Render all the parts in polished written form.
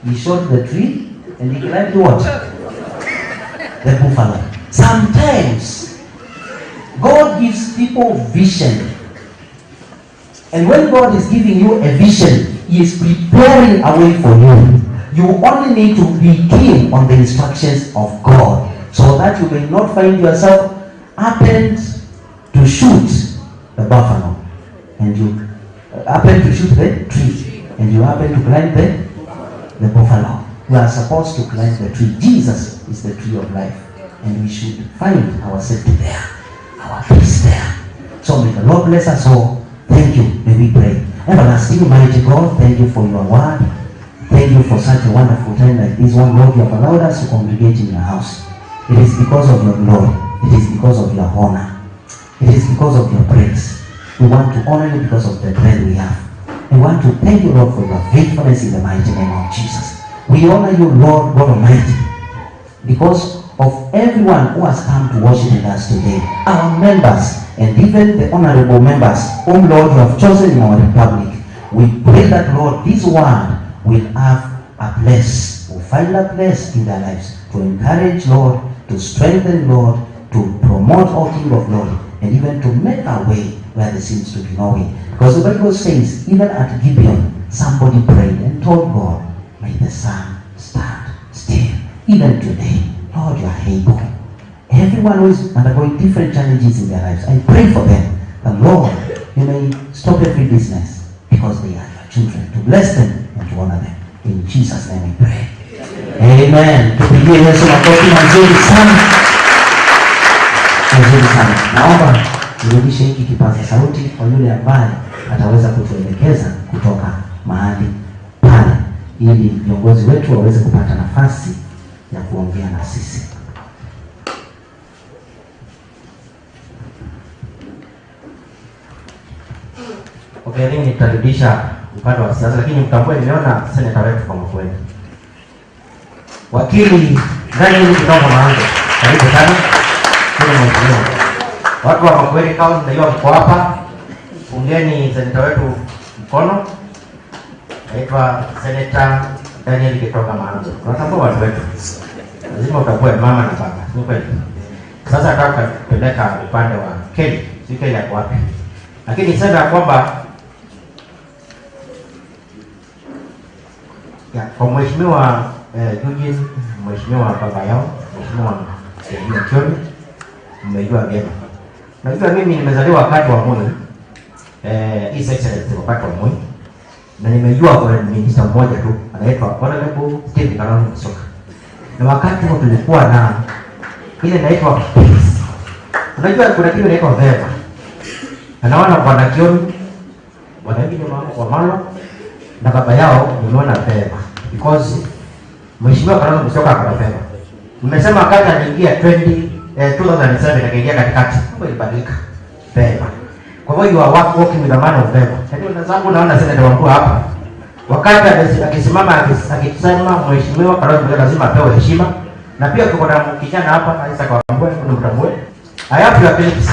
He shot the tree and he climbed what? The buffalo. Sometimes God gives people vision. And when God is giving you a vision, He is preparing a way for you. You only need to be keen on the instructions of God so that you may not find yourself happened to shoot the buffalo and you happen to shoot the tree and you happen to climb the buffalo. We are supposed to climb the tree. Jesus is the tree of life, and we should find our safety there, our peace there. So may the Lord bless us all. Thank you. May we pray. Everlasting mighty God, thank you for your word. Thank you for such a wonderful time like this one, Lord. You have allowed us to congregate in your house. It is because of your glory. It is because of your honor. It is because of your praise. We want to honor you because of the bread we have. We want to thank you, Lord, for your faithfulness in the mighty name of Jesus. We honor you, Lord God Almighty, because of everyone who has come to worship with us today, our members, and even the honorable members whom, Lord, you have chosen in our republic. We pray that, Lord, this word will have a place, will find a place in their lives to encourage, Lord, to strengthen, Lord, to promote, O King of Glory, and even to make a way where there seems to be no way. Because the Bible says, even at Gibeon, somebody prayed and told God, may the sun stand still. Even today, Lord, you are able. Everyone who is undergoing different challenges in their lives, I pray for them. The Lord, you may stop every business because they are your children, to bless them and to honor them. In Jesus' name we pray. Amen. Tupigie Yesu makofi mazuri sana. Mazuri sana. Naomba nirudishe hiki kipaza sauti kwa yule ambaye ataweza kutuelekeza kutoka mahali pale, ili viongozi wetu waweze kupata nafasi ya kuongea na sisi. Okay, mimi nitarudisha upande wa siasa, lakini mtambue nimeona seneta wetu kwa Makueni. Wakili Daniel Kitonga Maanzo, karibu sana. Kile mheshimiwa. Watu wa Makueni County najua mko hapa. Fungeni seneta wetu mkono. Naitwa Seneta Daniel Kitonga Maanzo. Tunatambua watu wetu. Lazima utambue mama na baba, si kweli? Sasa nataka kupeleka upande wa Kelly, si Kelly yako wapi? Lakini niseme ya kwamba ya, kwa mheshimiwa Eugene, mheshimiwa baba yao, mheshimiwa Eugene Kioni, mmejua vyema. Najua mimi nimezaliwa wakati wa Moi, His Excellency wakati wa Moi, na nimejua kwa minister mmoja tu anaitwa Honorable Stephen Kalonzo Musyoka. Na wakati huo tulikuwa na ile inaitwa peace. Unajua kuna kitu inaitwa vema. Na naona bwana Kioni, bwana Eugene Wamalwa na baba yao nimeona vema. Because mheshimiwa Kalonzo Musyoka akona vema. Nimesema wakati aliingia 2007 akaingia katikati, mambo ilibadilika. Vema. Kwa hivyo you are working with a man of vema. Lakini wenzangu naona senator wangu hapa. Wakati akisimama akisema mheshimiwa Kalonzo Musyoka lazima apewe heshima. Na pia tuko na kijana hapa Isaac Wambwe, kuna mtambue. I have your clips.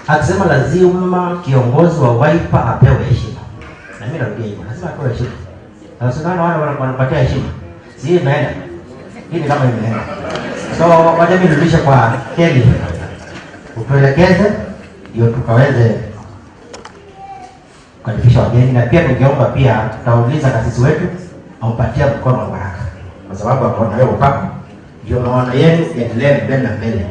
Akisema lazima kiongozi wa Wiper apewe heshima. Na mimi narudia hivyo, lazima apewe heshima. Na usikana wale wanapatia heshima. Si imeenda. Hii ni kama imeenda. So wacha mimi nirudishe kwa Kelly. Utuelekeze ndio tukaweze kukaribisha wageni, na pia tungeomba pia tutauliza kasisi wetu ampatie mkono wa baraka, kwa sababu akaona wewe upako ndio maono yenu yaendelee mbele na mbele.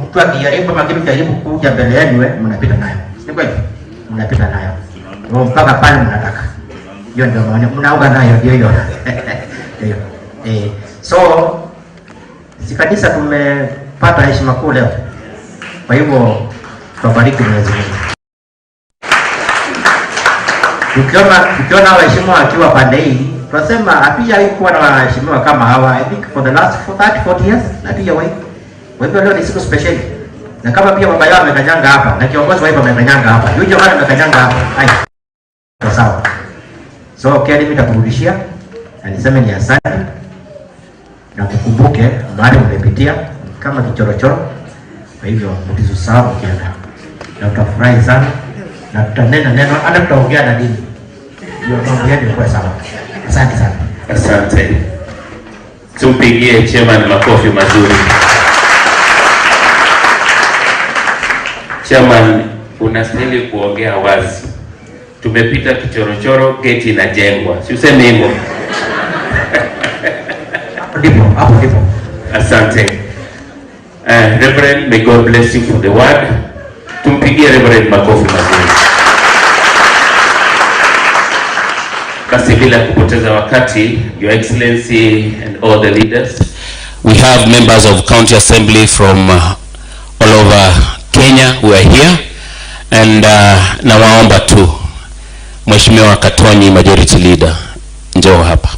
Mtu akijaribu ama kitu jaribu kuja mbele yenu, wewe mnapita nayo, si kweli? Mnapita nayo ndio mpaka pale mnataka. Hiyo ndio maono mnaoga nayo, ndio hiyo. Ndio. So si kanisa tumepata heshima kuu leo. Kwa hivyo tuwabariki Mwenyezi Mungu. Tukiona waheshimiwa wakiwa pande hii, tunasema hatujawahi kuwa na waheshimiwa kama hawa. I think for the last 30, 40 years hatujawahi. Kwa hivyo leo ni siku special. Na kama pia baba yao amekanyanga hapa na kiongozi wa hapa amekanyanga hapa. Yule jamaa amekanyanga hapa. Hai. Sawa. So okay, mimi nitakurudishia na niseme ni asante. Na kukumbuke mahali mmepitia kama kichorochoro. Kwa hivyo mtisisahau ukienda. Na utafurahi sana. Na tutanena neno, hata tutaongea na dini. Ndio mambo yetu yatakuwa sawa. Asante sana. Asante. Tumpigie chairman makofi mazuri. Chairman, unastahili kuongea wazi. Tumepita kichorochoro, geti inajengwa. Si useme hivyo? Ndipo, hapo ndipo. Asante. Reverend, may God bless you for the word. Tumpigie Reverend makofi mazuri. Basi bila kupoteza wakati, Your Excellency and all the leaders, we have members of County Assembly from all over Kenya who are here, and nawaomba tu Mheshimiwa Katonyi, Majority Leader, njoo hapa.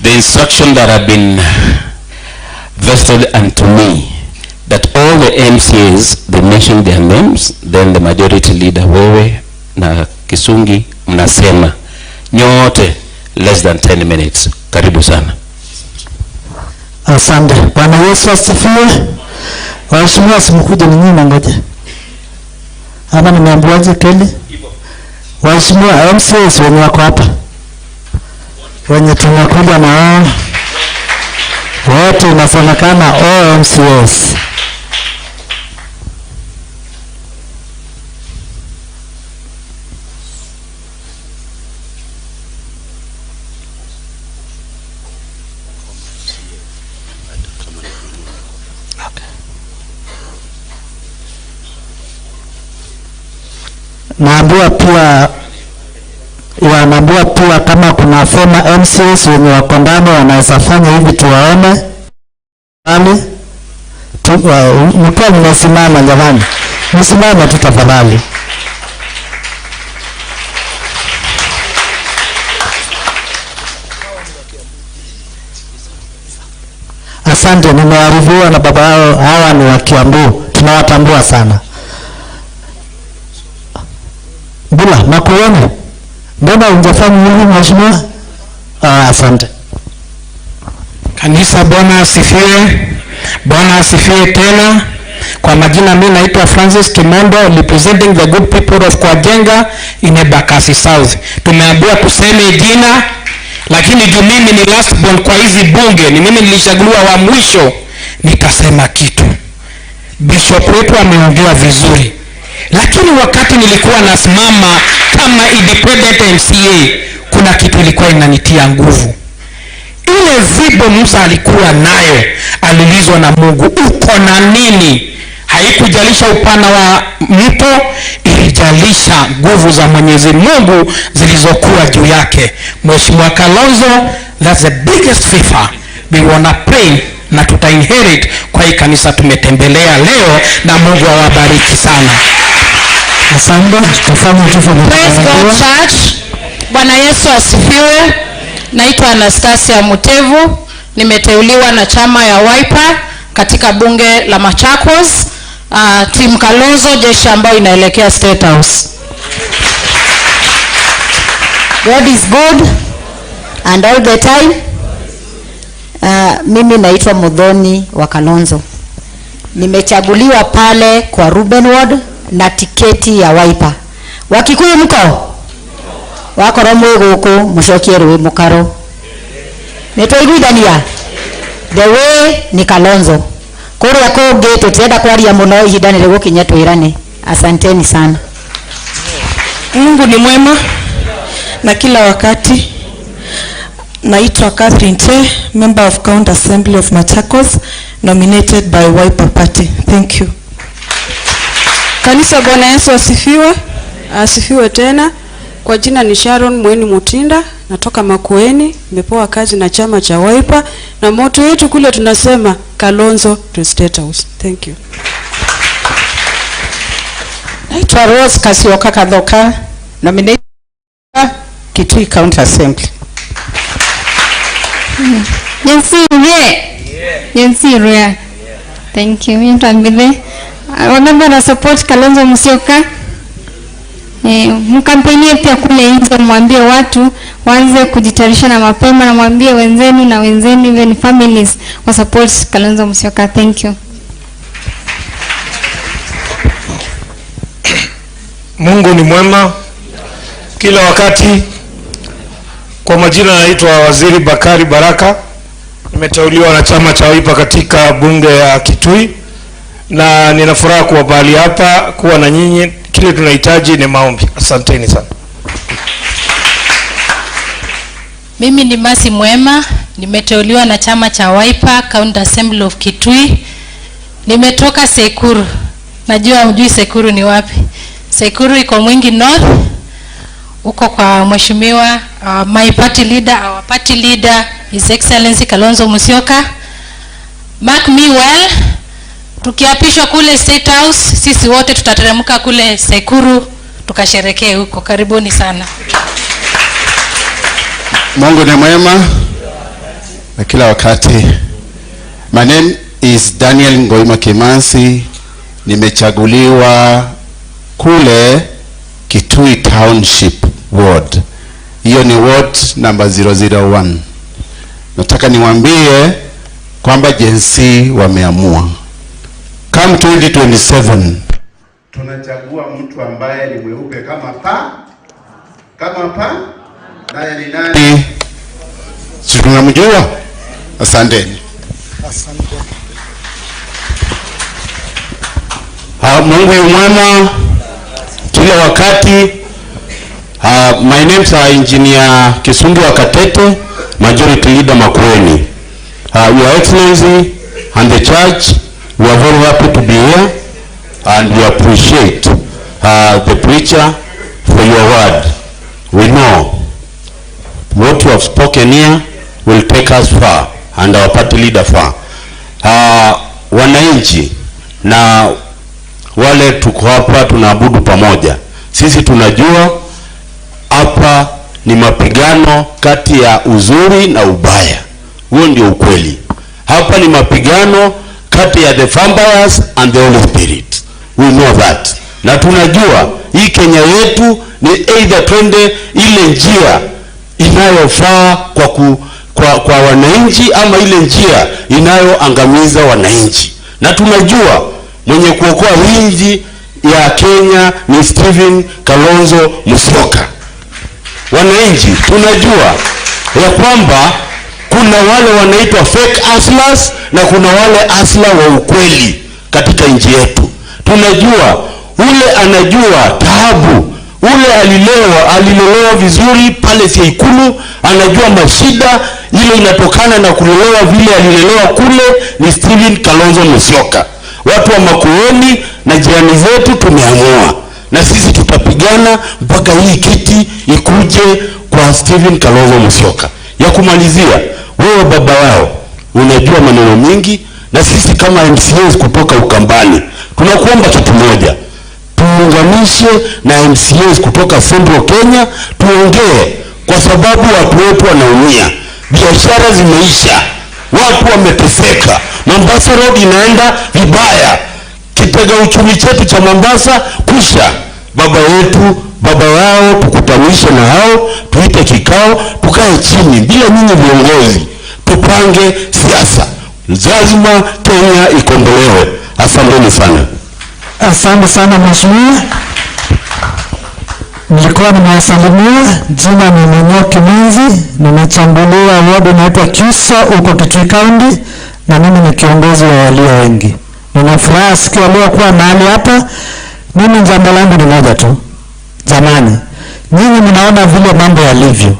The instruction that have been vested unto me, that all the MCAs, they mention their names, then the majority leader, wewe na Kisungi, mnasema nyote less than 10 minutes. Karibu sana. Asante. Bwana Yesu asifiwe. Waheshimiwa, simkuje ninyi na ngoja. Hapa nimeambiwaje Kelly? Waheshimiwa MCAs wenye wako hapa, wenye tunakuja na wao wote, inasemekana all MCAs. Naambiwa pia kama kuna former MCAs wenye wako ndani wanaweza fanya hivi tuwaone. Mkiwa mmesimama jamani, msimame tu tafadhali. Asante, nimearifiwa na baba yao, hawa ni wa Kiambu, tunawatambua sana. Bila nakuona. Mbona unjafanya hivi mheshimiwa? Asante. Kanisa, Bwana asifiwe. Bwana asifiwe tena. Kwa majina mimi naitwa Francis Kimondo, representing the good people of Kwajenga in Embakasi South. Tumeambiwa tuseme jina, lakini juu mimi ni last born kwa hizi bunge, ni mimi nilichaguliwa wa mwisho, nitasema kitu. Bishop wetu ameongea vizuri. Lakini wakati nilikuwa nasimama kama independent MCA, kuna kitu ilikuwa inanitia nguvu. Ile zibo Musa alikuwa nayo, aliulizwa na Mungu, uko na nini? Haikujalisha upana wa mto, ilijalisha nguvu za Mwenyezi Mungu zilizokuwa juu yake. Mheshimiwa Kalonzo, that's the biggest favor we wanna pray na tuta inherit kwa hii kanisa tumetembelea leo, na Mungu awabariki sana. Asante, tufanye tu. Praise God Church. Bwana Yesu asifiwe. Naitwa Anastasia Mutevu, nimeteuliwa na chama ya Wiper katika bunge la Machakos, Team Kalonzo, jeshi ambayo inaelekea State House. God is good and all the time. Mimi naitwa Muthoni wa Kalonzo. Nimechaguliwa pale kwa Ruben Ward na tiketi ya Wiper. Wakikuyu mko? Wakorwo mwĩ gũkũ mũcokie rũĩ mũkaro. Nĩtwaiguithania? The way ni Kalonzo. Kũrĩa kũngĩ tũtirenda kwaria mũno, ihinda nĩ rĩgũkinya twĩrane. Asanteni sana. Mungu ni mwema na kila wakati. Naitwa Catherine Che, member of County Assembly of Machakos, nominated by Wiper Party. Thank you. Kanisa, Bwana Yesu asifiwe. Asifiwe tena. Kwa jina ni Sharon Mweni Mutinda, natoka Makueni, nimepewa kazi na chama cha Wiper, na moto wetu kule tunasema Kalonzo to State House. Thank you. Naitwa Rose Kasioka Kadhoka, nominated Kitui County Assembly. Nyensirie. Thank you. Mimi wanamba na support Kalonzo Musyoka. Mkampeni pia kule nje, mwambie watu waanze kujitayarisha na mapema, na mwambie wenzenu na wenzenu, even families wa support Kalonzo Musyoka. Thank you. Mungu ni mwema Kila wakati. Kwa majina naitwa Waziri Bakari Baraka, nimeteuliwa na chama cha Wiper katika bunge ya Kitui, na nina furaha kuwa mahali hapa kuwa na nyinyi. Kile tunahitaji ni maombi. Asanteni sana. Mimi ni Masi Mwema, nimeteuliwa na chama cha Wiper County Assembly of Kitui. Nimetoka Sekuru. Najua mjui Sekuru ni wapi. Sekuru iko Mwingi North, huko kwa mheshimiwa my party leader, our party leader His Excellency Kalonzo Musyoka. Mark me well, tukiapishwa kule State House, sisi wote tutateremka kule Sekuru tukasherekee huko. Karibuni sana. Mungu ni mwema na kila wakati. My name is Daniel Ngoima Kimansi. Nimechaguliwa kule Kitui Township Ward. Hiyo ni ward number 001. Nataka niwaambie kwamba Gen Z wameamua. Come 2027 tunachagua mtu ambaye ni mweupe kama pa, kama pa, naye ni nani? Si tunamjua? Asanteni. Asante. Mungu yu mwema kila wakati. My name is Engineer Kisungu wa Katete, Majority Leader Makueni. Your Excellency and the Church, we are very happy to be here, and we appreciate the preacher for your word. We know what you have spoken here will take us far, and our party leader far. Wananchi na wale tuko hapa tunaabudu pamoja. Sisi tunajua hapa ni mapigano kati ya uzuri na ubaya. Huo ndio ukweli. Hapa ni mapigano kati ya the vampires and the Holy Spirit. We know that. Na tunajua hii Kenya yetu ni either twende ile njia inayofaa kwa wananchi ama ile njia inayoangamiza wananchi. Na tunajua mwenye kuokoa nchi ya Kenya ni Stephen Kalonzo Musyoka. Wananchi tunajua ya kwamba kuna wale wanaitwa fake hustlers na kuna wale hustler wa ukweli katika nchi yetu. Tunajua ule anajua taabu, ule alilelewa vizuri pale si Ikulu, anajua mashida ile inatokana na kulelewa vile alilelewa kule, ni Stephen Kalonzo Musyoka. Watu wa Makueni na jirani zetu tumeamua, na sisi tutapigana mpaka hii kiti ikuje kwa Stephen Kalonzo Musyoka. Ya kumalizia, wewe baba yao unajua maneno mingi, na sisi kama MCAs kutoka Ukambani tunakuomba kitu moja, tuunganishe na MCAs kutoka Central Kenya, tuongee, kwa sababu watu wetu wanaumia, biashara zimeisha, watu wameteseka, Mombasa Road inaenda vibaya, kitega uchumi chetu cha Mombasa kusha. Baba yetu, baba yao, tukutanishe na hao, tuite kikao, tukae chini bila nyinyi viongozi, tupange siasa. Lazima Kenya ikombolewe. Asanteni sana. Asante sana mheshimiwa. Nilikuwa nimewasalimia. Jina ni Mwenyo Kimanzi, nimechambuliwa ward inaitwa Kyuso huko Kitui County, na mimi ni kiongozi wa walio wengi. Nina furaha siku ya leo kuwa mahali hapa. Mimi jambo langu ni moja tu. Jamani, nyinyi mnaona vile mambo yalivyo.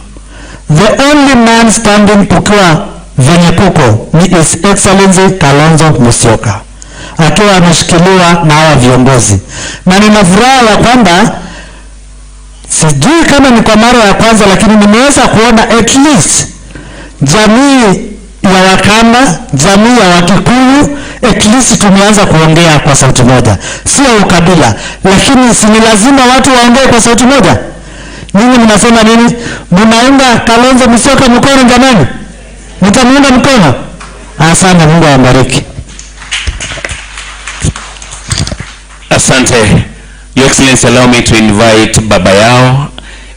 The only man standing kukiwa venye kuko ni His Excellency Kalonzo Musyoka, akiwa ameshikiliwa na hawa viongozi. Na nina furaha ya kwamba sijui kama ni kwa mara ya kwanza, lakini nimeweza kuona at least jamii ya Wakamba, jamii ya Wakikuyu, at least tumeanza kuongea kwa sauti moja. Sio ukabila, lakini si ni lazima watu waongee kwa sauti moja? Nyinyi mnasema nini? Mnaunga Kalonzo Musyoka mkono jamani? Mtamuunga mkono? Asante, Mungu awabariki. Asante. Your Excellency, allow me to invite baba yao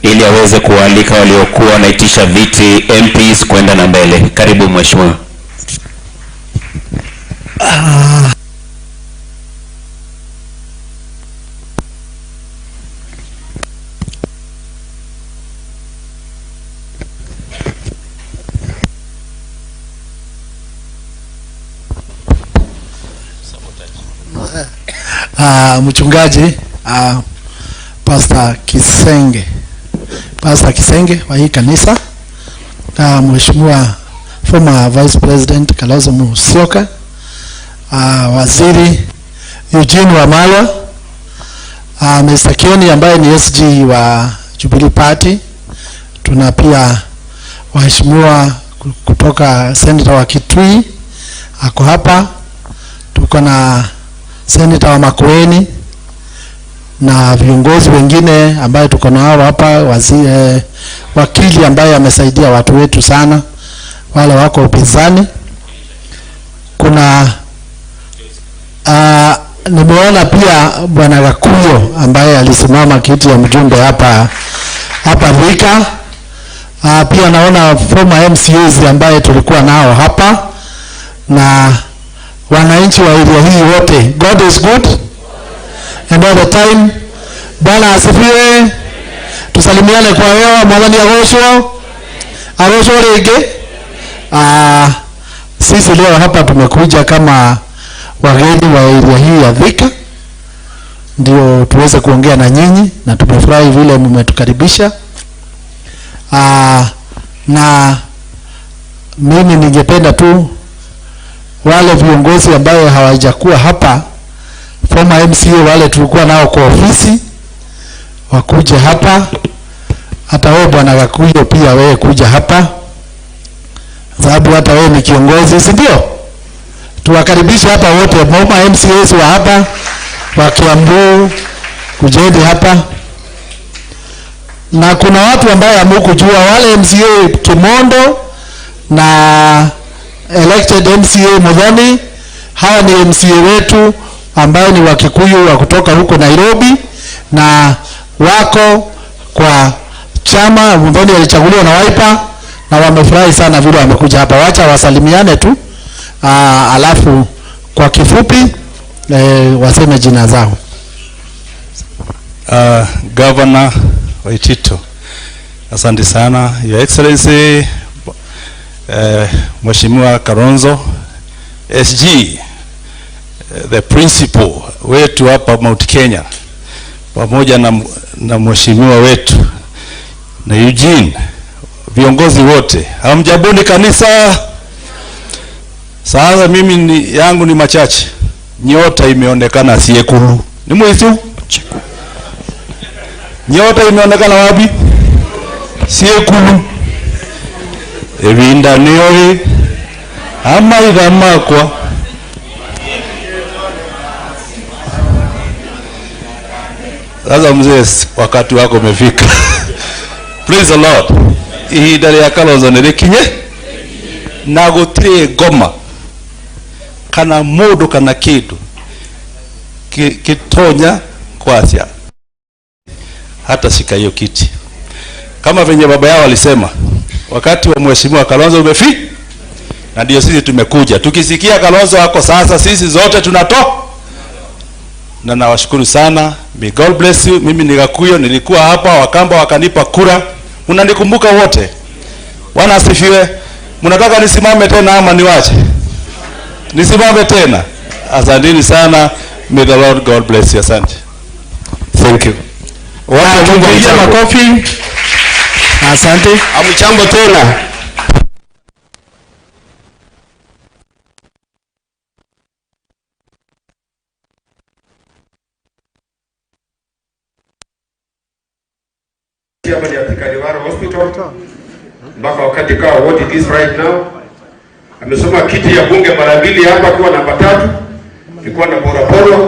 ili aweze kualika waliokuwa wanaitisha viti MPs kwenda na mbele. Karibu mheshimiwa. Mchungaji Pastor Kisenge, Pastor Kisenge wa hii kanisa, Mheshimiwa former Vice President Kalonzo Musyoka, Waziri Eugene Wamalwa, Mr. Kioni ambaye ni SG wa Jubilee Party. Tuna pia waheshimiwa kutoka Senator wa Kitui ako hapa, tuko na Senator wa Makueni na viongozi wengine ambaye tuko nao hapa, wakili ambaye amesaidia watu wetu sana, wale wako upinzani. Kuna nimeona pia Bwana Gakuyo ambaye alisimama kiti ya mjumbe hapa Thika. Pia naona former MCAs ambaye tulikuwa nao hapa na wananchi wa area hii wote. God is good and all the time. Bwana asifiwe. Tusalimiane kwa hewa. Mwathani agocwo, agocwo rĩngĩ. Sisi leo hapa tumekuja kama wageni wa area hii ya Thika ndio tuweze kuongea na nyinyi, na tumefurahi vile mmetukaribisha. Na mimi ningependa tu wale viongozi ambao hawajakuwa hapa, former MCA wale tulikuwa nao kwa ofisi, wakuje hapa. Hata wewe Bwana Gakuyo pia wewe kuja hapa, sababu hata wewe ni kiongozi, si ndio? Tuwakaribishe hapa wote, former MCAs wa hapa wa Kiambu, kujeni hapa. Na kuna watu ambao hamkujua, wale MCA Kimondo na elected MCA Muthoni, hawa ni MCA wetu ambao ni wa Kikuyu wa kutoka huko Nairobi na wako kwa chama. Muthoni alichaguliwa na Wiper na wamefurahi sana vile wamekuja hapa. Wacha wasalimiane tu, alafu kwa kifupi waseme jina zao. Governor Waititu, asante sana. Your Excellency, Mheshimiwa Kalonzo, SG, the principal wetu hapa Mount Kenya, pamoja na mheshimiwa wetu na Eugene, viongozi wote, hamjabuni kanisa. Sasa mimi yangu ni machache. Nyota imeonekana Siekulu. Ni mwisu? Nyota imeonekana wapi? Siekulu. Ebinda niyoe ama idhamakwa. Sasa mzee, wakati wako umefika. Praise the Lord. Ihinda rĩa Kalonzo nĩ rĩkinye na gũtirĩ ngoma kana mũndũ kana kĩndũ kitonya kwasia hata shika hiyo kiti. Kama venye baba yao alisema, wakati wa Mheshimiwa Kalonzo umefika, na ndio sisi tumekuja. Tukisikia Kalonzo wako sasa, sisi zote tunatoa. Na nawashukuru sana. May God bless you. Mimi ni Gakuyo, nilikuwa hapa, Wakamba wakanipa kura. Mnanikumbuka wote. Bwana asifiwe. Mnataka nisimame tena ama niwache? Nisimame tena. Asanteni sana. May the Lord God bless you. Asante. Thank you. Watu tumpigie makofi. Asante. Amchambo tena. Hapa ni Thika Referral Hospital mpaka wakati kawa what it is right now. Amesoma kiti ya bunge mara mbili hapa akiwa namba 3, nilikuwa na bora bora,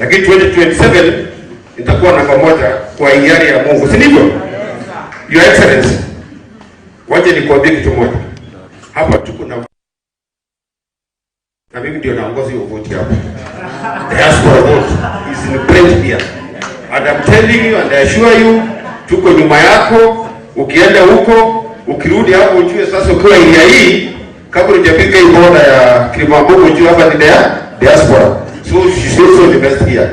lakini 2027 nitakuwa namba 1 kwa hiari ya Mungu, si ndivyo? Your Excellency, waje nikuambie kitu moja. Hapa tuko na mimi ndio naongoza hiyo vote hapa. Diaspora vote is in print here. And I'm telling you and I assure you, tuko nyuma yako. Ukienda huko, ukirudi hapo ujue sasa ukiwa area hii, kabla hujafika hii border ya Kilimambogo ujue hapa ni diaspora. So she's also the best here.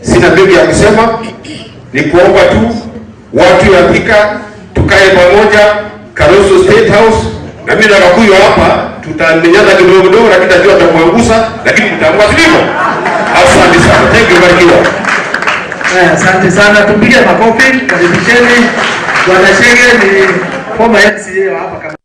Sina mengi ya kusema, ni kuomba tu watu ya Thika tukae pamoja Kalonzo State House, na mimi na Gakuyo hapa tutamenyana kidogo kidogo, lakini najua atamwangusa, lakini mtaamua, si ndivyo? Asante sana. Thank you, barikiwa. Asante sana, tupige makofi, karibisheni Bwana Chege, ni former MCA wa hapa.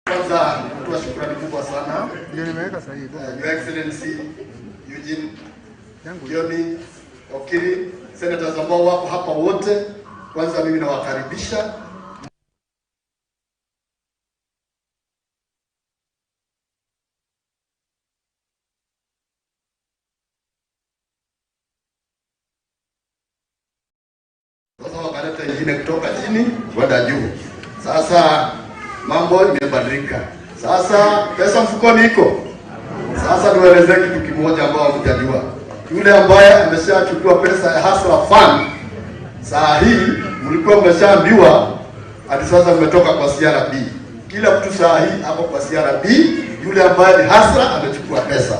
Kwanza natoa shukrani kubwa sana Your Excellency Eugene Kioni Okiri, senators ambao wako hapa wote, kwanza mimi nawakaribisha. Sasa wakaleta ingine kutoka chini kwenda juu. Sasa mambo imebadilika. Sasa pesa mfukoni iko. Sasa niwaelezee kitu kimoja ambao hamjajua. Yule ambaye ameshachukua pesa ya Hustler Fund, saa hii mlikuwa mmeshaambiwa hadi sasa mmetoka kwa CRB. Kila mtu saa hii hapo kwa CRB, yule ambaye ni Hustler amechukua pesa.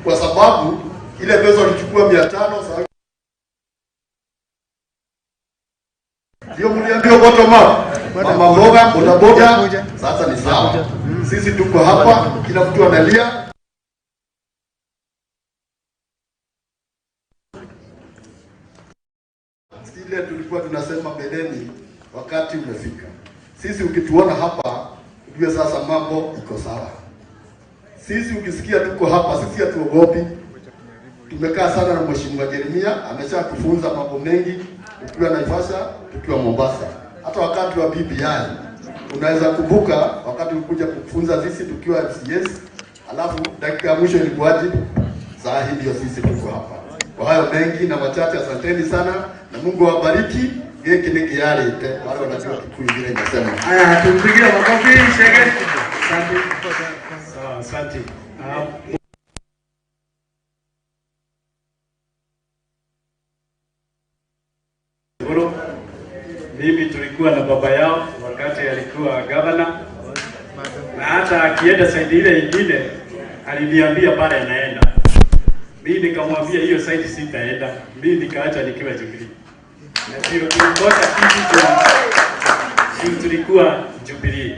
Kwa sababu ile pesa ulichukua 500 saa ndio mliambiwa bottom up. Mama mboga, boda boda, sasa ni sawa. Sisi tuko hapa, kila mtu analia. Ile tulikuwa tunasema mbeleni, wakati umefika. Sisi ukituona hapa, ujue sasa mambo iko sawa. Sisi ukisikia tuko hapa, sisi hatuogopi. Tumekaa sana na Mheshimiwa Jeremia, ameshakufunza mambo mengi tukiwa Naivasha, tukiwa Mombasa. Hata wakati wa BBI unaweza kumbuka wakati ulikuja kufunza sisi tukiwa MCS, alafu dakika ya mwisho ilikuwaje? Saa hii ndio sisi tuko hapa. Kwa hayo mengi na machache, asanteni sana na Mungu awabariki. Geki ni kiari te wale wanajua Kikuyu vile inasema. Haya, tumpigie makofi Chege. Asante. Sawa, asante. Mimi tulikuwa na baba yao wakati alikuwa governor, na hata akienda side ile ingine aliniambia pale anaenda. Mimi nikamwambia hiyo side sitaenda, mimi nikaacha nikiwa Jubilee. Na ndio tulikosa kitu, tulikuwa Jubilee.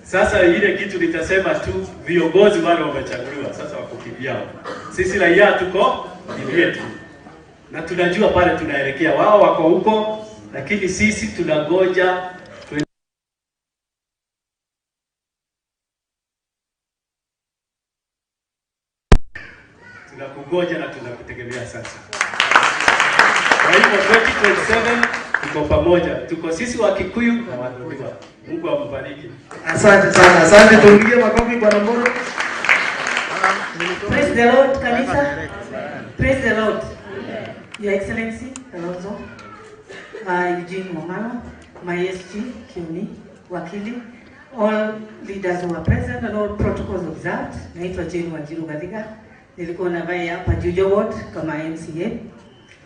Sasa ile kitu nitasema tu, viongozi wale wamechaguliwa sasa wako kivyao. Sisi raia tuko kivyetu. Na tunajua pale tunaelekea, wao wako huko, lakini sisi tunangoja tunakungoja na tunakutegemea sasa. Kwa hivyo 2027 tuko pamoja, tuko sisi wa Kikuyu na Waluo. Mungu ambariki. Asante sana, asante. Tumpigie makofi Bwana Mboro. Praise the Lord, kanisa. Praise the Lord. Your Excellency Kalonzo, Eugene Wamalwa, my SG Kioni, Wakili, all leaders who are present and all protocols observed. Naitwa Jane Wanjiru Gathiga. Nilikuwa navai hapa Juja Ward kama MCA.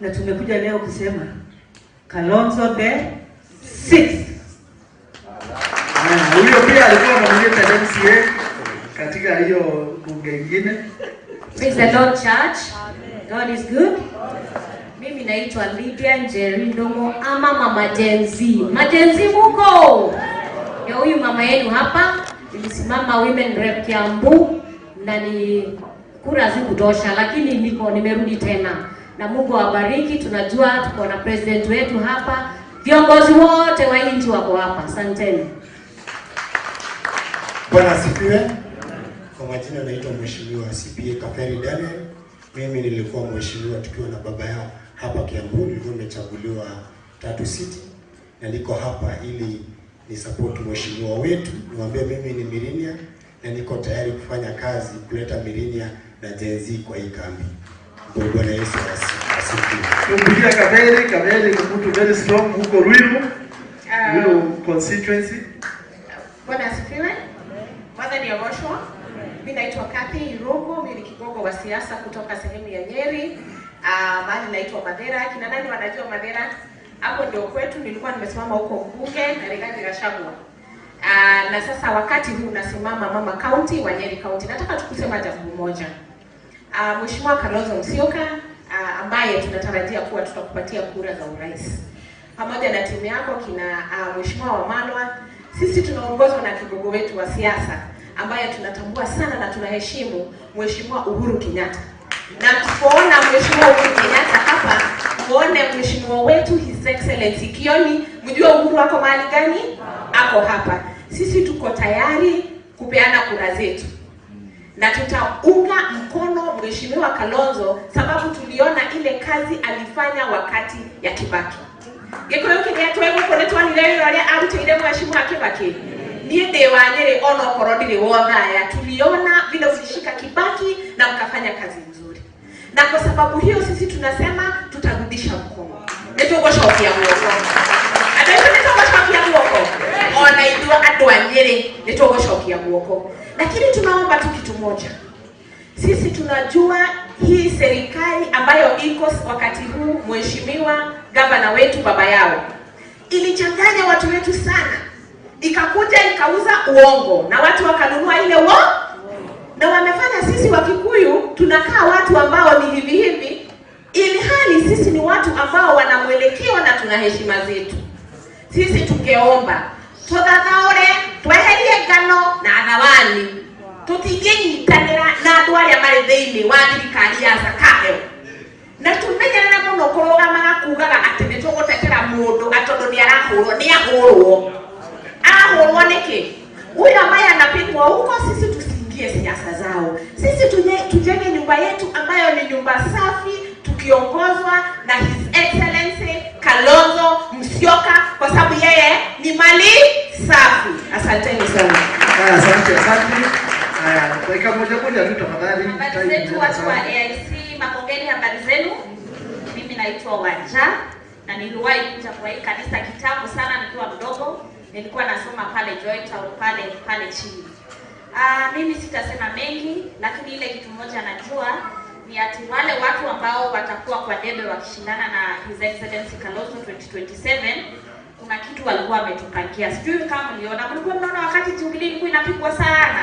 Na tumekuja leo kusema Kalonzo the sixth. Huyo pia alikuwa nominated MCA katika hiyo bunge nyingine. Praise the Lord, church. God is good. Mimi naitwa Lydia Njeri Ndomo ama Mama Gen Z. Mama Gen Z muko? Ndio huyu mama yenu hapa. Nilisimama Women Rep Kiambu na ni kura hazikutosha, lakini niko nimerudi tena. Na Mungu awabariki. Tunajua tuko na president wetu hapa. Viongozi wote wa nchi wako hapa. Asanteni. Bwana asifiwe. Kwa majina naitwa Mheshimiwa CPA Kaferi Daniel. Mimi nilikuwa mheshimiwa tukiwa na baba yao hapa Kiambu, nilikuwa nimechaguliwa Tatu City na niko hapa ili ni support mheshimiwa wetu. Niwaambie mimi ni Mirinia na niko tayari kufanya kazi kuleta Mirinia na Gen Z kwa hii kambi. Bwana Yesu asifiwe. Tumpigie Kaferi. Kaferi ni mtu very strong huko Ruiru. Ruiru constituency. Bwana asifiwe. Mother ni Joshua. Mimi naitwa Kathy Irungu, mimi ni kigogo wa siasa kutoka sehemu ya Nyeri. Mahali naitwa Madera. Kina nani wanajua Madera? Hapo ndio kwetu, nilikuwa nimesimama huko mbunge na Rigathi Gachagua. Na sasa wakati huu nasimama mama county wa Nyeri County. Nataka tukusema jambo moja. Mheshimiwa Kalonzo Musyoka, ambaye tunatarajia kuwa tutakupatia kura za urais pamoja na timu yako kina Mheshimiwa Wamalwa Sisi tunaongozwa na kigogo wetu wa siasa ambaye tunatambua sana na tunaheshimu, Mheshimiwa Uhuru Kenyatta. Na tupoona Mheshimiwa Uhuru Kenyatta hapa, muone mheshimiwa wetu His Excellency Kioni, mjue Uhuru ako mahali gani? Ako hapa. Sisi tuko tayari kupeana kura zetu na tutaunga mkono Mheshimiwa Kalonzo sababu tuliona ile kazi alifanya wakati ya Kibaki. Gikuyu kiria twegũkũ nĩ twonire wĩra ũrĩa arutĩire Mheshimiwa Kibaki. Niĩ ndĩ wa Nyĩrĩ onokorwo ndirĩ wothaya, tuliona vile ulishika Kibaki na mkafanya kazi nzuri, na kwa sababu hiyo sisi tunasema tutarudisha mkono. Nĩtũgũcokia guoko. Andũ aitũ nĩtũgũcokia guoko. Ona ithuĩ andũ a Nyĩrĩ nĩtũgũcokia guoko. Lakini tunaomba tu kitu moja. Sisi tunajua hii serikali ambayo iko wakati huu, Mheshimiwa gavana wetu baba yao, ilichanganya watu wetu sana. Ikakuja ikauza uongo na watu wakanunua ile uongo. Na wamefanya sisi Wakikuyu tunakaa watu ambao ni hivi hivi, ili hali sisi ni watu ambao wana mwelekeo na tuna heshima zetu. Sisi tungeomba tuthathaure tweherie ngano na thawani, tutingĩnyitanĩra na andũ arĩa marĩ thĩinĩ wa thirikari ya Zakayo, na tumenyerere mũno kũrũgamaga kugaga atĩ nĩ tũgũtetera mũndũ tondũ nĩ arahũrwo. Nĩ ahũrwo, arahũrwo nĩkĩ? Huyo ambaye anapigwa huko, sisi tusiingie siasa zao. Sisi tujenge nyumba yetu ambayo ni nyumba safi, tukiongozwa na His Excellency Kalonzo Musyoka, kwa sababu yeye ni mali safi. Asanteni sana. Asante, asante. Haya, dakika moja moja tu tafadhali. Habari zetu watu wa AIC Makongeni, habari zenu. Mimi naitwa Wanja na niliwahi kuja kwa hii kanisa kitambo sana nikiwa mdogo. Nilikuwa nasoma pale Joy Town pale chini. Mimi sitasema mengi, lakini ile kitu moja najua ni ati wale watu ambao watakuwa kwa debe wakishindana na His Excellency Kalonzo 2027, kuna kitu walikuwa wametupangia. Sijui kama mliona, mlikuwa mnaona wakati Jubilee ilikuwa inapigwa sana,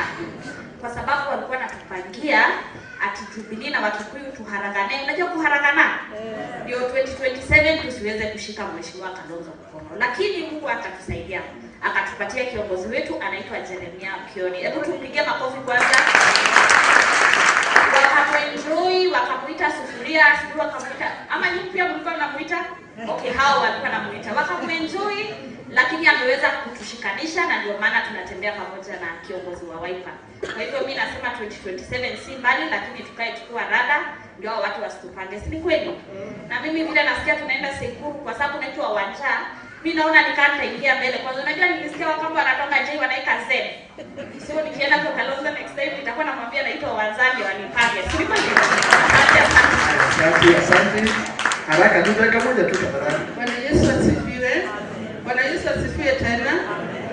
kwa sababu walikuwa wanatupangia ati Jubilee na Wakikuyu tuharagane. Unajua kuharagana? Ndio 2027 tusiweze kushika Mheshimiwa Kalonzo mkono. Lakini Mungu akatusaidia, akatupatia kiongozi wetu anaitwa Jeremiah Kioni. Hebu tumpigie makofi kwanza. Wakamuenjoy, wakamuita sufuria, sijui wakamuita ama nyinyi pia mlikuwa mnamuita? Okay, hao walikuwa wanamuita. Wakamuenjoy, lakini ameweza kutushikanisha na ndio maana tunatembea pamoja na kiongozi wa Wiper. Kwa hivyo mimi nasema 2027 si mbali, lakini tukae tukiwa rada ndio watu wasitupange. Si kweli? Na mimi vile nasikia tunaenda Sekuru kwa sababu naitwa Wanja, mimi naona nikata ingia mbele. Kwanza unajua nilisikia wakamba wanatoka J wanaika Z. So nikienda kwa Kalonzo next time nitakuwa namwambia naitwa Wanzani wanipange. Si kweli? Asante, asante. Haraka tu dakika moja tu tafadhali. Bwana Yesu asifiwe. Bwana Yesu asifiwe tena.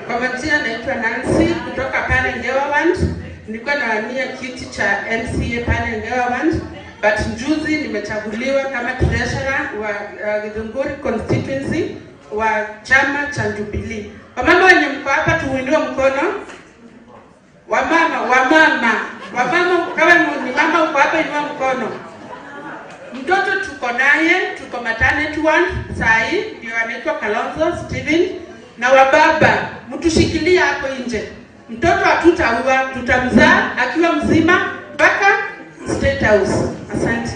Kwa majina naitwa Nancy kutoka pale Ngewa Ward. Nilikuwa nawania kiti cha MCA pale Ngewa Ward, but juzi nimechaguliwa kama treasurer wa Githunguri constituency wa chama cha Jubilee. Wamama wenye mko hapa tuinue mkono. Wamama, wamama, kama ni mama uko hapa inua mkono. Mtoto tuko naye, tuko maternity ward sai, ndio anaitwa Kalonzo Steven. Na wababa mtushikilia hapo nje. Mtoto hatutaua, tutamzaa akiwa mzima mpaka State House. Asante.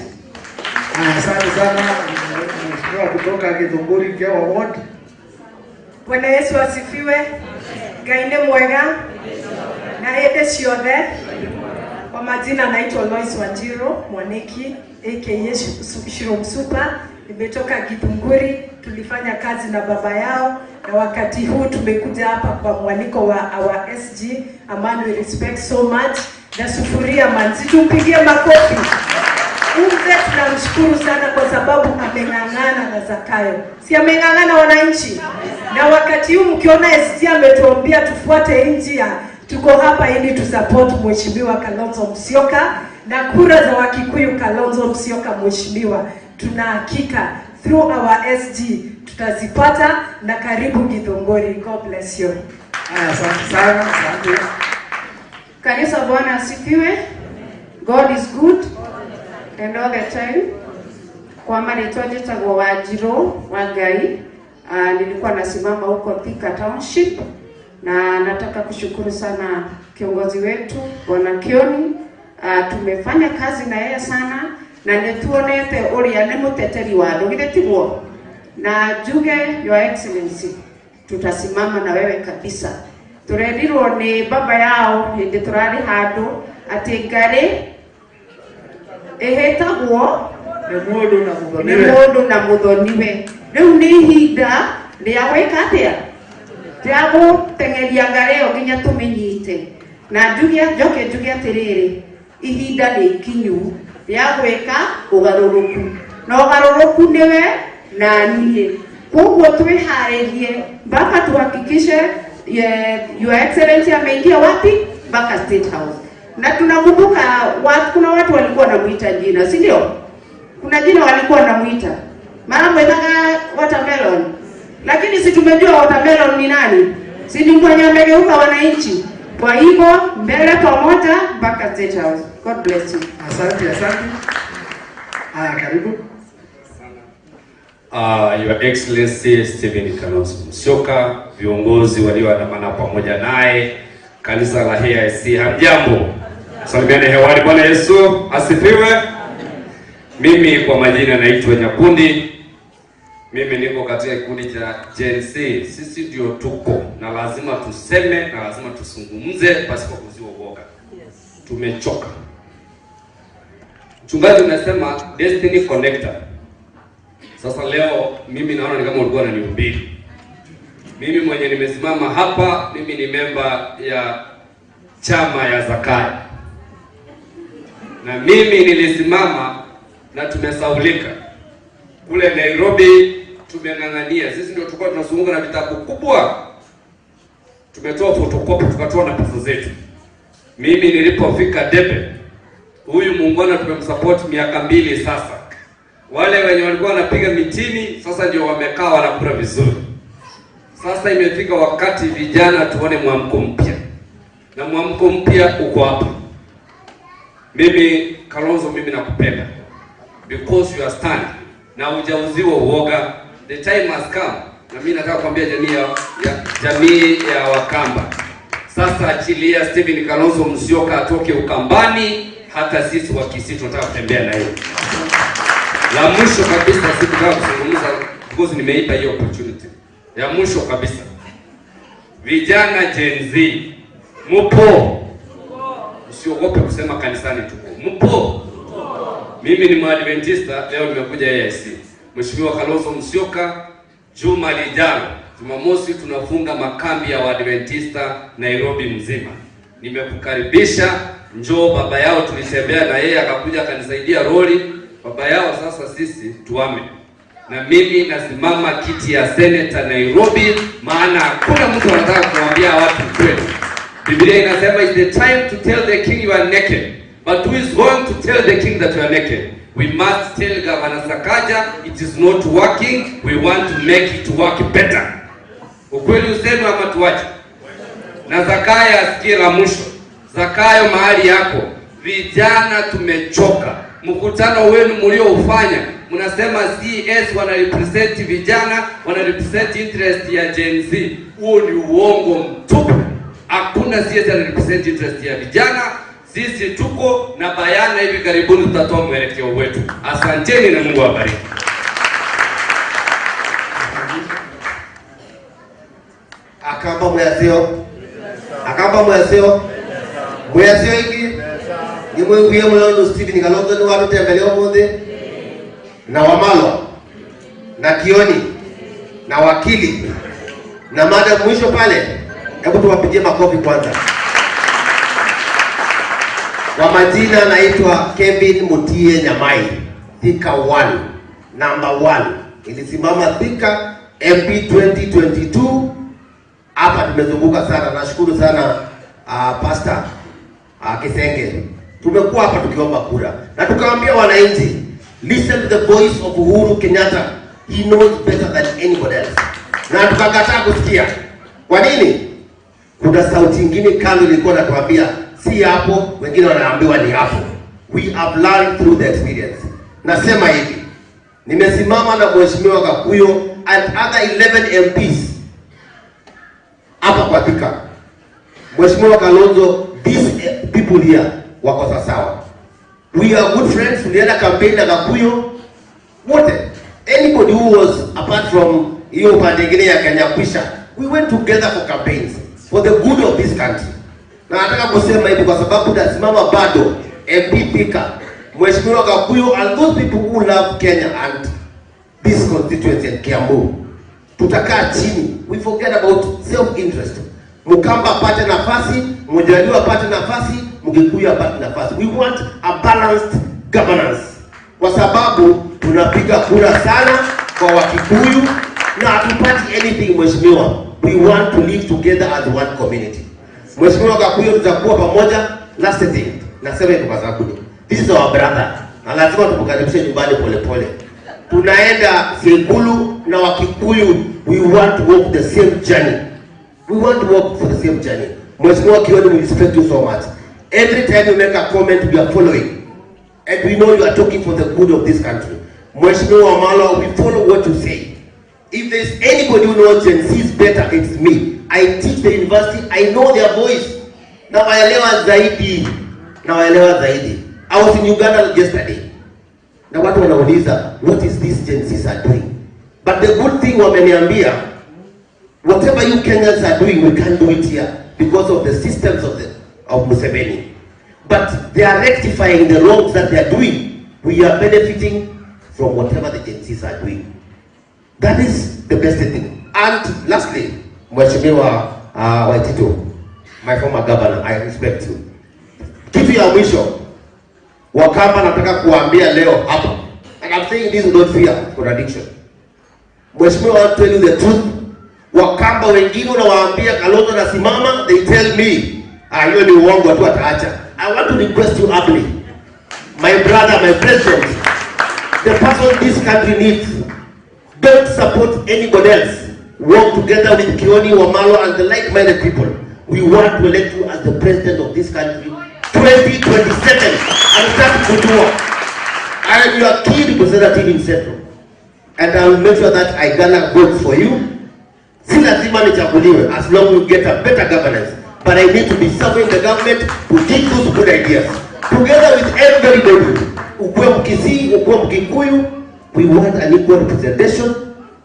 Asante sana mheshimiwa kutoka Githunguri Ngewa Ward. Bwana Yesu asifiwe. Ngai nĩ mwega na hĩndĩ ciothe. Kwa majina naitwa Lois Wanjiru Mwaniki aka Shiro Super. Nimetoka Githunguri, tulifanya kazi na baba yao, na wakati huu tumekuja hapa kwa mwaliko wa our SG, a man we respect so much, na sufuria manzi, tumpigie makofi. Mzee tunamshukuru sana kwa sababu ameng'ang'ana na Zakayo. Si ameng'ang'ana wananchi? Na wakati huu mkiona SG ametuambia tufuate njia, tuko hapa ili tusupport Mheshimiwa Kalonzo Musyoka na kura za Wakikuyu Kalonzo Musyoka mheshimiwa. Tuna hakika through our SG tutazipata, na karibu Githunguri. God bless you. Asante sana, asante. Kanisa, Bwana asifiwe. God is good and all the time. Kwa maana njitagwo Wanjiru wa Ngai. Nilikuwa nasimama huko Thika Township Na nataka kushukuru sana kiongozi wetu Bwana Kioni. Tumefanya kazi na yeye sana na nituonete uria ni muteteri wa andu githe tiguo. Na njuge Your Excellency, tutasimama na wewe kabisa. Turerirwo ni baba yao hindi turari handu ati ngari ihitagwo ni mundu na muthoniwe, ni mundu na muthoniwe. Riu ni ihinda ria gwika atia, ria guteng'eria ngari ĩyo nginya tuminyite. Na njuge njoke njuge atiriri, ihinda ni ikinyu ria gwika ugaruruku, na ugaruruku niwe na niĩ. Koguo twiharirie mpaka tuhakikishe Your Excellency ameingia wapi, mpaka State House. Na tunakumbuka kuna watu walikuwa wanamuita jina, si ndio? Kuna jina walikuwa wanamuita mara mwethaga watermelon, lakini si tumejua watermelon ni nani? Si ni mwenye amegeuka wananchi. Kwa hivyo mbele pamoja mpaka State House. God bless you. Asante, asante. Haya, karibu. Your Excellency Stephen Kalonzo Musyoka, viongozi walioandamana pamoja naye, kanisa la AIC, hamjambo? Salimiane hewani. Bwana Yesu asifiwe. Mimi kwa majina naitwa Nyakundi. Mimi niko katika kikundi cha Gen Z. Sisi ndio tuko na lazima tuseme na lazima tusungumze pasipo kuziwa uoga. Tumechoka. Mchungaji unasema destiny connector. Sasa leo mimi naona ni kama ulikuwa unanihubiri. Mimi mwenye nimesimama hapa, mimi ni memba ya chama ya Zakayo. Na mimi nilisimama na tumesaulika. Kule Nairobi tumeng'ang'ania. Sisi ndio tulikuwa tunazunguka na vitabu kubwa. Tumetoa photocopy tukatoa na pesa zetu. Mimi nilipofika Debe, huyu muungwana tumemsupport miaka 2 sasa. Wale wenye walikuwa wanapiga mitini sasa ndio wamekaa wanakula vizuri. Sasa imefika wakati vijana tuone mwamko mpya. Na mwamko mpya uko hapa. Mimi Kalonzo, mimi nakupenda because you are standing. Na hujauziwa uoga. The time has come. Na mimi nataka kuambia jamii ya Wakamba. Sasa achilia Stephen Kalonzo Musyoka atoke Ukambani, hata sisi wa Kisii tunataka kutembea na yeye. La mwisho kabisa, sikutaka kuzungumza because nimeipa hiyo opportunity. Ya mwisho kabisa, vijana Gen Z, mupo? Usiogope kusema kanisani tuko. Mupo? Mimi ni Mwadventista, leo nimekuja AIC. Mheshimiwa Kalonzo Musyoka, juma lijalo, Jumamosi tunafunga makambi ya Waadventista Nairobi mzima. Nimekukaribisha, njoo. Baba yao tulitembea na yeye akakuja akanisaidia roli. Baba yao sasa sisi tuame. Na mimi nasimama kiti ya senator Nairobi, maana hakuna mtu anataka kuambia watu kweli. Biblia inasema it's the time to tell the king you are naked. But who is going to tell the king that you are naked? We must tell Governor Sakaja it is not working. We want to make it work better. Ukweli useme ama tuache? Na Zakayo asikie la mwisho. Zakayo mahali yako. Vijana tumechoka. Mkutano wenu mlioufanya, mnasema CS wana represent vijana, wana represent interest ya Gen Z. Huo ni uongo mtupu. Hakuna CS ana represent interest ya vijana. Sisi tuko na bayana, hivi karibuni tutatoa mwelekeo wetu. Asanteni na Mungu awabariki. Akamba mwasio. Akamba mwasio. Mwasio ingi. Ni mwingi mwe Stephen Kalonzo ni watu tembeleo mothe na Wamalo na Kioni na wakili na mada mwisho pale. Hebu tuwapigie makofi kwanza. Kwa majina naitwa Kevin Mutie Nyamai, Thika 1, number 1. Nilisimama Thika MP 2022. Hapa tumezunguka sana. Nashukuru sana Pastor Kisenge. Tumekuwa hapa tukiomba kura na tukaambia wananchi, listen to the voice of Uhuru Kenyatta. He knows better than anybody else. Na tukakataa kusikia. Kwa nini? Kuna sauti nyingine kando ilikuwa inatuambia si hapo, wengine wanaambiwa ni hapo. We have learned through the experience. Nasema hivi, nimesimama na Mheshimiwa Gakuyo and other 11 MPs. Hapa kwa Thika, Mheshimiwa Kalonzo, these people here wako sawa. We are good friends. Tulienda campaign na Gakuyo wote. Anybody who was apart from hiyo pande ingine ya Kenya Kwisha, we went together for campaigns for the good of this country. Na nataka kusema hivi kwa sababu nasimama bado MP Thika, Mheshimiwa Gakuyo and those people who love Kenya and this constituency and Kiambu, tutakaa chini, we forget about self interest. Mkamba apate nafasi, Mjaluo apate nafasi, Mgikuyu apate nafasi. We want a balanced governance, kwa sababu tunapiga kura sana kwa Wakikuyu na hatupati anything. Mheshimiwa, we want to live together as one community. Mheshimiwa Gakuyo, tutakuwa pamoja. Last thing, nasema hivi kwa sababu this is our brother, na lazima tumkaribishe nyumbani polepole. Tunaenda Ikulu na Wakikuyu, we want to walk the same journey. We want to walk for the same journey. Mheshimiwa Kioni, we respect you so much. Every time you make a comment, we are following. And we know you are talking for the good of this country. Mheshimiwa Wamalwa, we follow what you say. If there's anybody who knows Gen Z is better, it's me. I teach the university, I know their voice. Nawaelewa zaidi. Nawaelewa zaidi. I was in Uganda yesterday. Na watu wanauliza, what is this Gen Zs are doing? But the good thing wameniambia, whatever you Kenyans are doing, we can't do it here because of the systems of Museveni. But they are rectifying the wrongs that they are doing. We are benefiting from whatever the Gen Zs are doing. That is the best thing. And lastly, Mheshimiwa Waititu, my former governor, I respect you. Kitu ya mwisho, Wakamba nataka kuambia leo hapa, and I'm saying this without fear, contradiction. Mheshimiwa, I want to tell you the truth. Wakamba wengine unawaambia Kalonzo nasimama, they tell me, ah, hiyo ni uongo tu, ataacha. I want to request you humbly, my brother, my president, the person this country needs. Don't support anybody else. Work together with Kioni, Wamalwa, and the like-minded people. We want to elect you as the president of this country 2027. And start kujua. I am your key representative in Central. And I will make sure that I garner votes for you. Si lazima nichaguliwe, as long as we get a better governance. But I need to be somewhere in the government to give those good ideas. Together with everybody. Ukuwe Mkisii, ukuwe Mkikuyu, we want an equal representation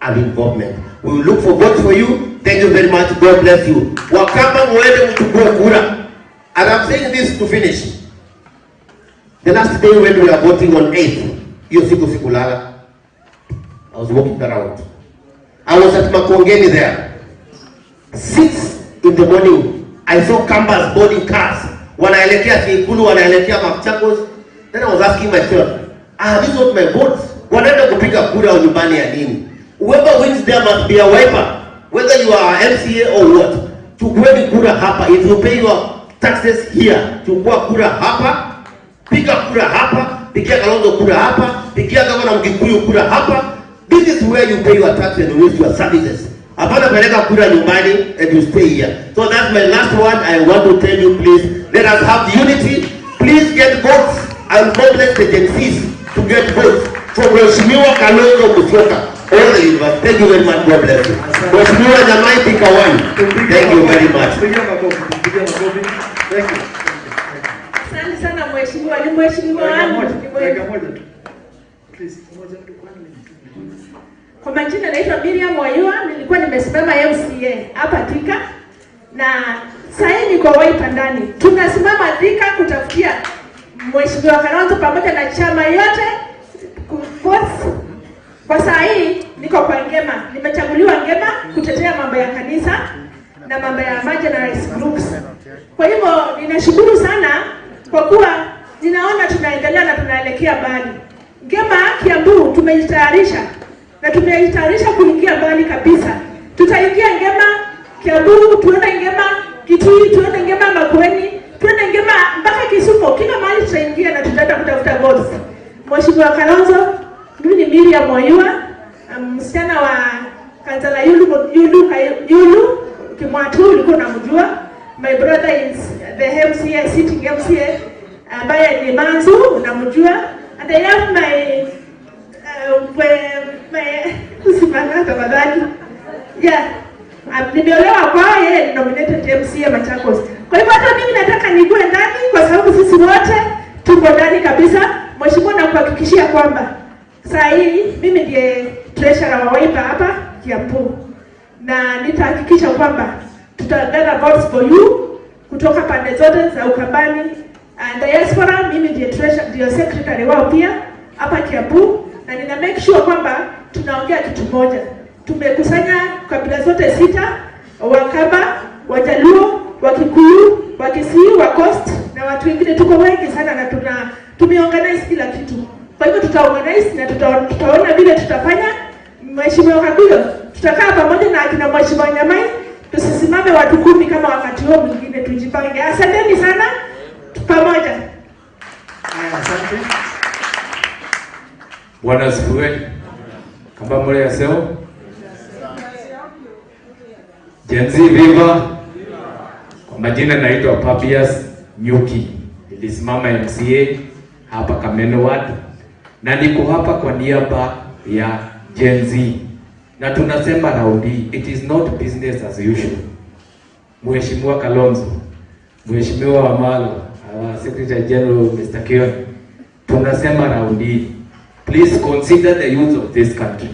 and involvement. We will look for votes for you. Thank you very much. God bless you. Wakamba muende mchukue kura. And I'm saying this to finish. The last day when we are voting on 8th, hiyo siku sikulala. I was walking around. I was at Makongeni there. 6 in the morning, I saw Kambas boarding cars. Wanaelekea Ikulu, wanaelekea Machakos. Then I was asking myself, ah, these not my votes. Wanaenda kupiga kura nyumbani ya nini? Whoever wins there must be a wiper. Whether you are MCA or what. Chukueni kura hapa. If you pay your taxes here, chukua kura hapa, piga kura hapa, pigia Kalonzo kura hapa, pigia gavana Mkikuyu kura hapa. This is where you pay your taxes and use your services. Hapana peleka kura nyumbani and you stay here. So that's my last one. I want to tell you, please, let us have unity. Please get votes. I will mobilize the Gen Zs to get votes from Mheshimiwa Kalonzo Musyoka. All the university. Thank you very much. God bless you. Mheshimiwa Nyamai Thika one. Thank you very much. Thank you. Asante sana mheshimiwa. Ni mheshimiwa wangu. Dakika moja tu. Please, moja tu kwanza. Kwa majina naitwa Miriam Wayua, nilikuwa nimesimama MCA hapa Thika na sasa niko Wiper ndani. Tunasimama Thika kutafutia Mheshimiwa Kalonzo pamoja na chama yote votes. Kwa saa hii niko kwa Ngema, nimechaguliwa Ngema kutetea mambo ya kanisa na mambo ya marginalized groups. Kwa hivyo ninashukuru sana kwa kuwa ninaona tunaendelea na tunaelekea mbali. Ngema Kiambu tumejitayarisha na tumejitayarisha kuingia mbali kabisa. Tutaingia Ngema Kiambu, tuende Ngema Kitui, tuende Ngema Makueni, tuende Ngema mpaka Kisumu, kila mahali tutaingia na tutaenda kutafuta votes. Mheshimiwa Kalonzo, mimi ni Miriam Wayua, msichana wa Kansala Yulu Kimwatu, ulikuwa unamjua. My brother is the MCA, sitting MCA, ambaye ni Manzu, unamjua. And I have my my usimama tafadhali. Yeah, Nimeolewa kwa yeye ni nominated MCA Machakos. Kwa hivyo hata mimi nataka nikuwe ndani kwa sababu sisi wote tuko ndani kabisa. Mheshimiwa, nakuhakikishia kwamba saa hii mimi ndiye treasurer wa Wiper hapa Kiambu, na nitahakikisha kwamba tutagather votes for you kutoka pande zote za Ukambani and diaspora. Mimi ndiye treasurer, ndiyo secretary wao pia hapa Kiambu, na nina make sure kwamba tunaongea kitu moja. Tumekusanya kabila zote 6, Wakamba, Wajaluo, Wakikuyu, Wakisii, wa Coast na watu wengine, tuko wengi sana na tumeorganize kila kitu. Kwa hivyo tutaorganize na tutaona vile tutafanya. Mheshimiwa Kaguyo, tutakaa pamoja na akina Mheshimiwa Nyamai, tusisimame watu 10 kama wakati huo mwingine, tujipange. Asanteni sana, pamoja. Asante. Bwana asifiwe. Kamba mole yaseo. Gen Z viva. Kwa majina naitwa Papias Nyuki. Nilisimama MCA hapa Kameno Ward na niko hapa kwa niaba ya Gen Z. Na tunasema raundi, it is not business as usual. Mheshimiwa Kalonzo, Mheshimiwa Wamalo, our Secretary General Mr. Kioni, tunasema raundi, please consider the youth of this country.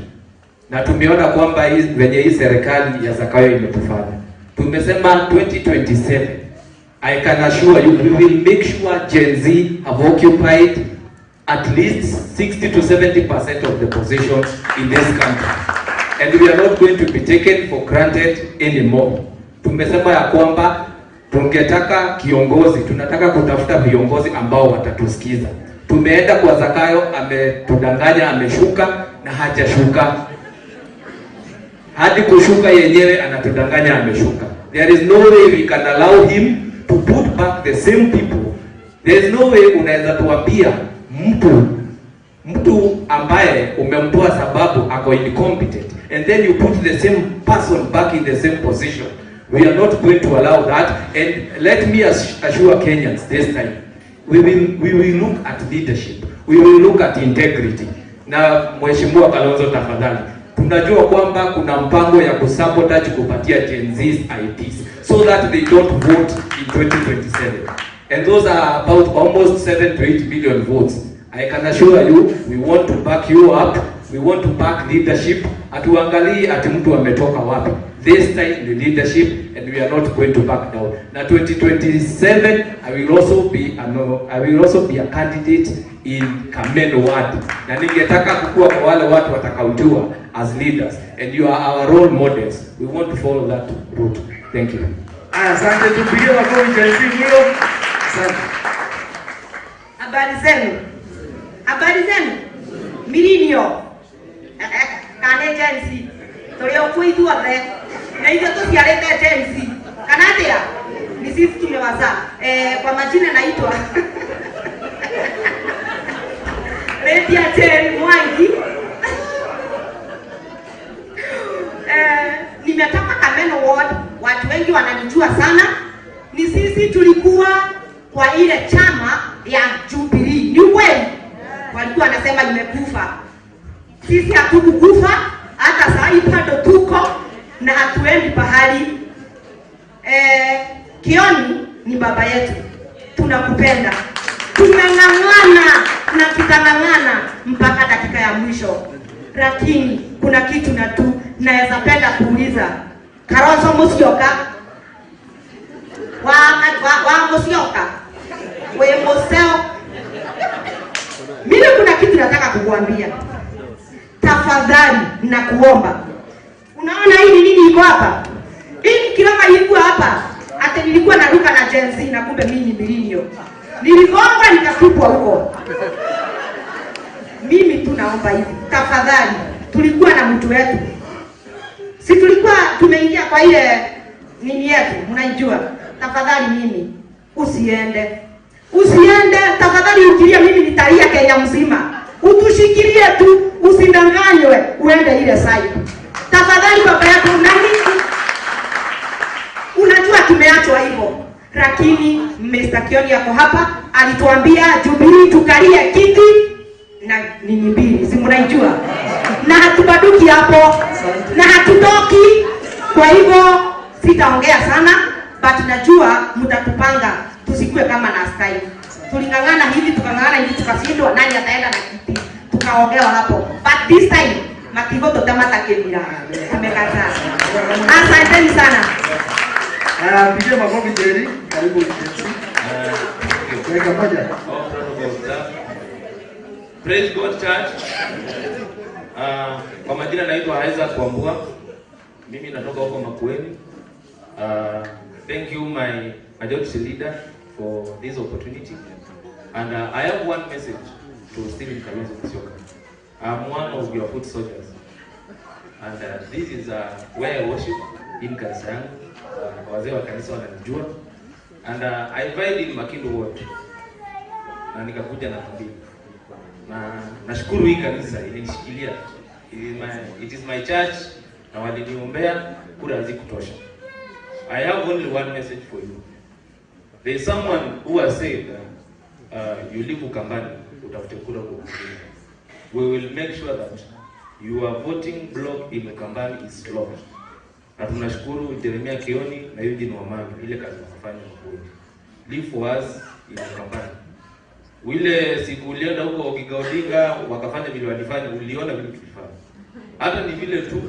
Na tumeona kwamba venye hii serikali ya Zakayo imetufanya. Tumesema 2027, I can assure you we will make sure Gen Z have occupied at least 60 to 70% of the positions in this country. And we are not going to be taken for granted anymore. Tumesema ya kwamba tungetaka kiongozi, tunataka kutafuta viongozi ambao watatusikiza. Tumeenda kwa Zakayo, ametudanganya, ameshuka na hajashuka. Hadi kushuka yenyewe anatudanganya ameshuka. There is no way we can allow him to put back the same people. There is no way unaweza tuambia mtu ambaye umemtoa sababu ako incompetent, and then you put the same person back in the same position. We are not going to allow that. And let me assure Kenyans this time, we will look at leadership. We will look at integrity. Na Mheshimiwa Kalonzo, tafadhali, tunajua kwamba kuna mpango ya kusabotage kupatia Gen Z's IDs so that they don't vote in 2027. And those are about almost 7 to 8 million votes. I can assure you, we want to back you up. We want to back leadership. Hatuangalii ati mtu ametoka wapi. This time the leadership, and we are not going to back down. Na 2027, I will also be a candidate in Kameno Ward. Na ningetaka kukua kwa wale watu watakaotiwa as leaders, and you are our role models. We want to follow that route. Thank you. Asante, tupigie makofi Gen Z huyo. Asante. Habari zenu. Habari zenu. Milinio. Kane Gen Z. Tuli okuo ithuothe. Na ithuĩ tũciarĩte Gen Z. Kana atĩa? Ni sisi tumewazaa. Kwa majina naitwa Lydia Jane Mwangi. Nimetoka Kameno Ward. Watu wengi wananijua sana. Ni sisi tulikuwa kwa ile chama ya Jubilee. Ni kweli? Walikuwa wanasema imekufa. Sisi hatukukufa, hata saa hii bado tuko na hatuendi pahali. Kioni ni baba yetu. Tunakupenda. Tumeng'ang'ana na tutang'ang'ana mpaka dakika ya mwisho. Lakini kuna kitu na tu naweza penda kuuliza. Kalonzo Musyoka. Wa Musyoka. We Museo. Mimi kuna kitu nataka kukuambia. Tafadhali nakuomba. Unaona hii nini iko hapa? Hii kiloma ilikuwa hapa. Hata nilikuwa naruka na Gen Z na kumbe mimi ni millennial. Niligonga nikatupwa huko. Mimi tu naomba hivi. Tafadhali, tulikuwa na mtu wetu. Si tulikuwa tumeingia kwa ile nini yetu, mnaijua. Tafadhali mimi usiende. Usiende, tafadhali ukilia mimi nitalia Kenya mzima. Utushikilie tu, usindanganywe uende ile side. Tafadhali baba yako nani? Unajua tumeachwa hivyo. Lakini Mr. Kioni yako hapa alituambia Jubilee tukalie kiti na nini mbili, si mnaijua? Na hatubaduki hapo. Na hatutoki. Kwa hivyo sitaongea sana, but najua mtatupanga tusikue kama last time. Tuling'ang'ana hivi, tukang'ang'ana hivi, tukashindwa nani ataenda na kiti, tukaongewa hapo. But this time matigo totamata kemira tumekataa. Asanteni sana. Haya, pigie makofi Jerry. Karibu Jerry. Dakika moja. Praise God, Church. Kwa majina naitwa Isaac Wambua. Mimi natoka huko Makueni. Thank you, my majority leader, for this opportunity. And I have one message to Stephen Kalonzo Musyoka. I'm one of your foot soldiers. And this is where I worship in kanisa yangu. Wazee wa kanisa wananijua. And I vied in Makindu Ward. Na nikakuja na mbili. Na nashukuru hii kanisa ilinishikilia. It is my church na waliniombea, kura hazikutosha. I have only one message for you. There is someone who has said you leave Ukambani, utafute kura kwa mwingine. We will make sure that your voting block in Ukambani is locked. Na tunashukuru Jeremiah Kioni na Eugene Wamalwa, ile kazi wanafanya Makueni. Leave for us in Ukambani. Ile siku ulienda huko Oginga Odinga wakafanya vile walifanya, uliona vile tulifanya. Hata ni vile tu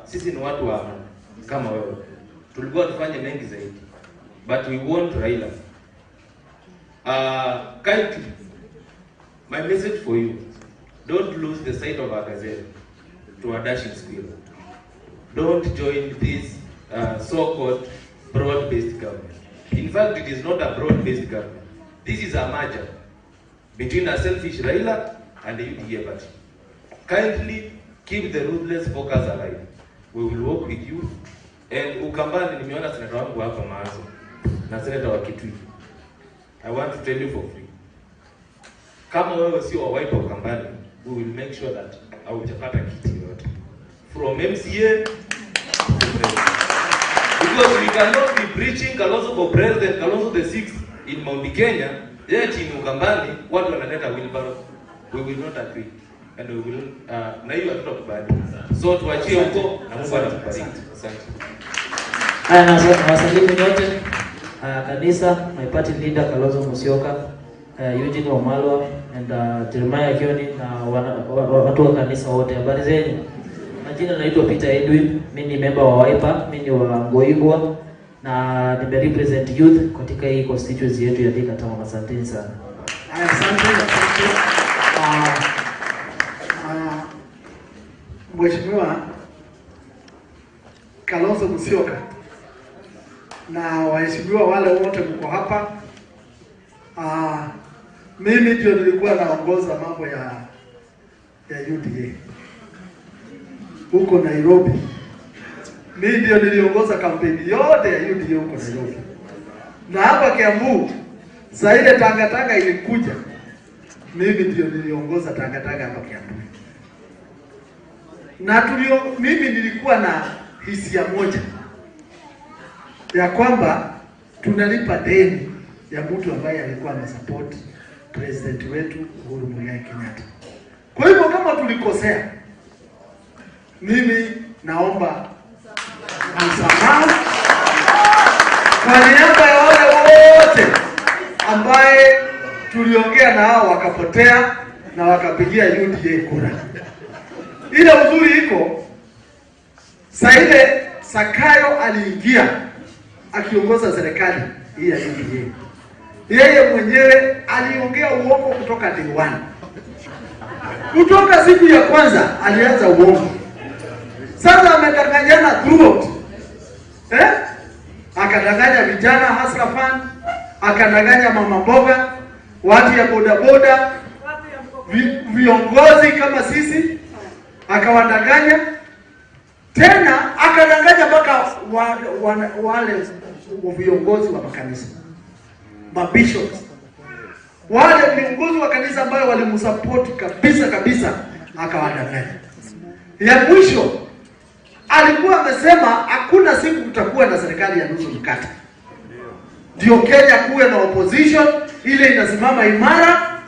sisi ni watu wa kama wewe. Tulikuwa tufanye mengi zaidi. But we want Raila. Kindly, my message for you, don't lose the sight of our gazelle to a dashing squirrel. Don't join this so-called broad-based government. In fact, it is not a broad-based government. This is a merger between a selfish Raila and the UDA party. Kindly keep the ruthless focus alive. We will work with you. And Ukambani, nimeona seneta wangu hapa Maanzo na seneta wa Kitui. I want to tell you for free. Kama wewe sio wa Wiper Ukambani, we will make sure that haujapata kiti yoyote. From MCA to president. Because we cannot be preaching Kalonzo for president, Kalonzo the sixth in Mount Kenya, yet in Ukambani watu wanaleta wheelbarrow. We will not agree. And we will na hiyo hatutakubali. So tuachie huko na Mungu atatubariki. Asante. Haya, nawasalimu nyote, kanisa, my party leader Kalonzo Musyoka, Eugene Wamalwa and Jeremiah Kioni na watu wa kanisa wote. Habari zenu? Majina naitwa Peter Edwin, mimi ni member wa Wiper, mimi ni wa Ngoigwa na nime represent youth katika hii constituency yetu ya Thika Town. Asanteni sana. Haya, asante, asante. Mheshimiwa Kalonzo Musyoka na waheshimiwa wale wote mko hapa. Mimi ndio nilikuwa naongoza mambo ya UDA huko Nairobi. Mimi ndio niliongoza kampeni yote ya UDA huko Nairobi. Na hapa Kiambu, saa ile tangatanga ilikuja, mimi ndio niliongoza tangatanga hapa Kiambu. Na mimi nilikuwa na hisia moja ya kwamba tunalipa deni ya mtu ambaye alikuwa amesupport president wetu Uhuru Muigai Kenyatta. Kwa hivyo kama tulikosea, mimi naomba msamaha kwa niaba ya wale wote ambaye tuliongea na hao wakapotea na wakapigia UDA kura. Ile uzuri iko saa ile Zakayo aliingia akiongoza serikali hii ya UDA. Yeye mwenyewe aliongea uongo kutoka day one. Kutoka siku ya kwanza alianza uongo. Sasa amedanganyana throughout. Eh? Akadanganya vijana Hustler Fund, akadanganya mama mboga, watu ya bodaboda, viongozi kama sisi, akawadanganya tena, akadanganya mpaka wale viongozi wa makanisa, mabishops, wale viongozi wa kanisa ambayo walimsupport kabisa kabisa, akawadanganya. Ya mwisho alikuwa amesema hakuna siku kutakuwa na serikali ya nusu mkate, ndio Kenya kuwe na opposition ile inasimama imara,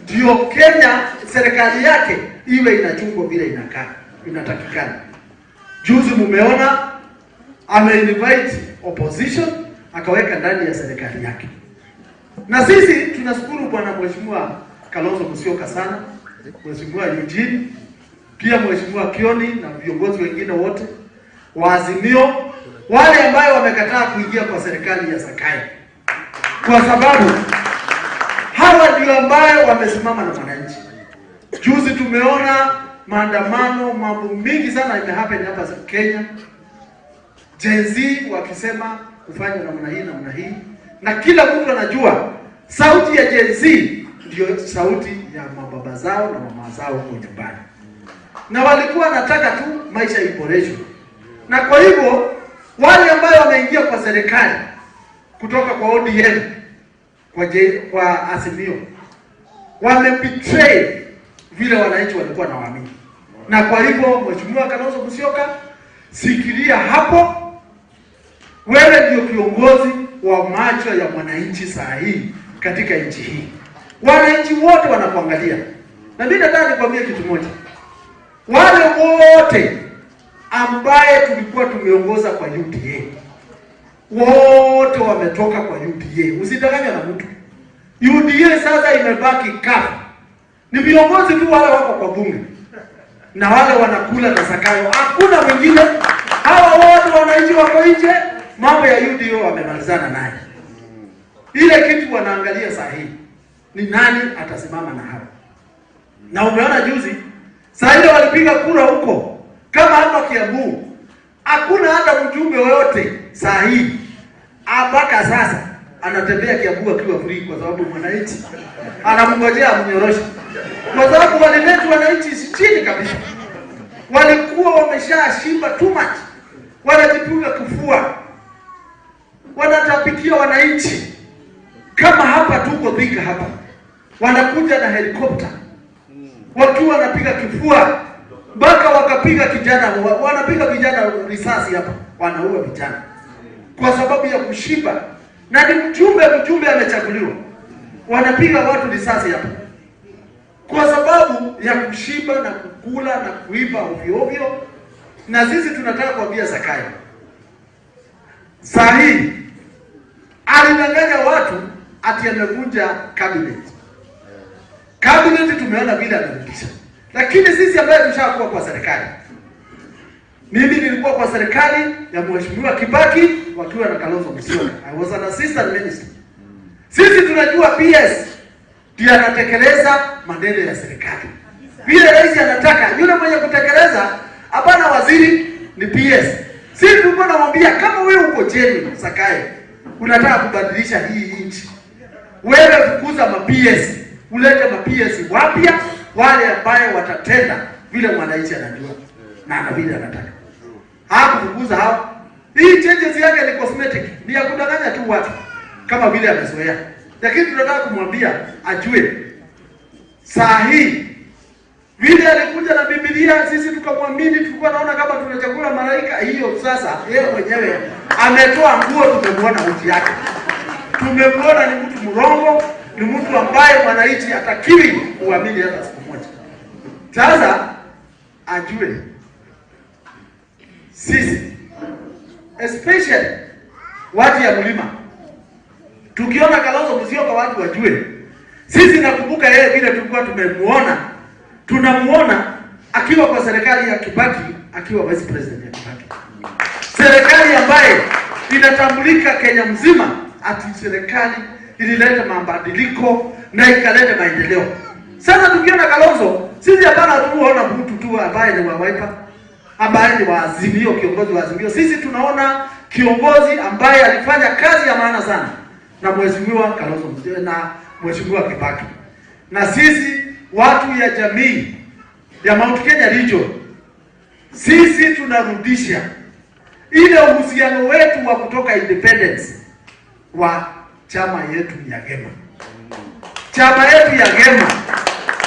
ndio Kenya serikali yake iwe inachungwa vile inakaa inatakikana. Juzi mumeona Ame-invite opposition akaweka ndani ya serikali yake. Na sisi tunashukuru bwana Mheshimiwa Kalonzo Musyoka sana, Mheshimiwa Eugene, pia Mheshimiwa Kioni na viongozi wengine wote wa Azimio, wale ambayo wamekataa kuingia kwa serikali ya Zakayo, kwa sababu hawa ndio ambayo wamesimama na wananchi. Juzi tumeona maandamano, mambo mingi sana imehappen hapa Kenya, Gen Z wakisema kufanya namna hii namna hii, na kila mtu anajua sauti ya Gen Z ndio sauti ya mababa zao na mama zao huko nyumbani, na walikuwa wanataka tu maisha iboreshwe. Na kwa hivyo wale ambao wameingia kwa serikali kutoka kwa ODM kwa Azimio wamebetray vile wananchi walikuwa na waamini. Na kwa hivyo Mheshimiwa Kalonzo Musyoka, sikilia hapo, wewe ndio kiongozi wa macho ya mwananchi saa hii katika nchi hii. Wananchi wote wanakuangalia. Na mimi nataka nikwambie kitu moja. Wale wote ambaye tulikuwa tumeongoza kwa UDA, wote wametoka kwa UDA. Usidanganywe na mtu. UDA sasa imebaki kafu. Ni viongozi tu wale wako kwa bunge na wale wanakula na Zakayo, hakuna mwingine. Hawa wote wananchi wako nje, mambo ya UDA wamemalizana naye. Ile kitu wanaangalia saa hii ni nani atasimama na hapo. Na umeona juzi saa ile walipiga kura huko, kama hapa Kiambu hakuna hata mjumbe yoyote saa hii mpaka sasa anatembea Kiambu akiwa free, kwa sababu mwananchi anamngojea amnyoroshe, kwa sababu walileta wananchi chini kabisa. Walikuwa wameshashimba too much, wanajipiga kifua, wanatapikia wananchi. Kama hapa tuko Thika hapa, wanakuja na helikopta wakiwa wanapiga kifua mpaka wakapiga kijana, wanapiga vijana risasi hapa, wanaua vijana kwa sababu ya kushiba. Na ni mjumbe amechaguliwa, wanapiga watu risasi hapa kwa sababu ya kushiba na kukula na kuiba ovyo ovyo. Na sisi tunataka kuambia Zakayo saa hii alidanganya watu ati amevunja cabinet. Cabinet tumeona vile amerudisha, lakini sisi ambaye tushakuwa kwa serikali, mimi nilikuwa kwa serikali ya Mheshimiwa Kibaki wakiwa na Kalonzo Musyoka, I was an assistant minister. Sisi tunajua PS ndiye anatekeleza maneno ya serikali vile rais anataka. Yule mwenye kutekeleza hapana waziri, ni PS. Sisi tulikuwa tunamwambia kama wewe uko jeni Zakayo, unataka kubadilisha hii nchi, wewe fukuza ma PS, ulete ma PS wapya, wale ambaye watatenda vile mwananchi anajua na ana vile anataka. Hakufukuza hao. Hii changes yake ni cosmetic, ni ya kudanganya tu watu kama vile amezoea. Lakini tunataka kumwambia ajue saa hii vile alikuja na Biblia, sisi tukamwamini, tulikuwa naona kama tunachakula malaika. Hiyo sasa yeye mwenyewe ametoa nguo, tumemwona uti yake, tumemwona ni mtu mrongo, ni mtu ambaye mwananchi atakiwi kuamini hata siku moja. Sasa ajue sisi especially watu ya mlima, tukiona Kalonzo Musyoka watu wajue sisi. Nakumbuka yeye vile tulikuwa tumemuona, tunamuona akiwa kwa serikali ya Kibaki, akiwa vice president ya Kibaki, serikali ambaye inatambulika Kenya mzima ati serikali ilileta mabadiliko na ikaleta maendeleo. Sasa tukiona Kalonzo, sisi hapana hatuona mtu tu ambaye ni wa Wiper, ambaye ni wa Azimio, kiongozi wa Azimio. Sisi tunaona kiongozi ambaye alifanya kazi ya maana sana na Mheshimiwa Kalonzo Musyoka na Mheshimiwa Kibaki. Na sisi watu ya jamii ya Mount Kenya Region, sisi tunarudisha ile uhusiano wetu wa kutoka independence wa chama yetu ya Gema. Chama yetu ya Gema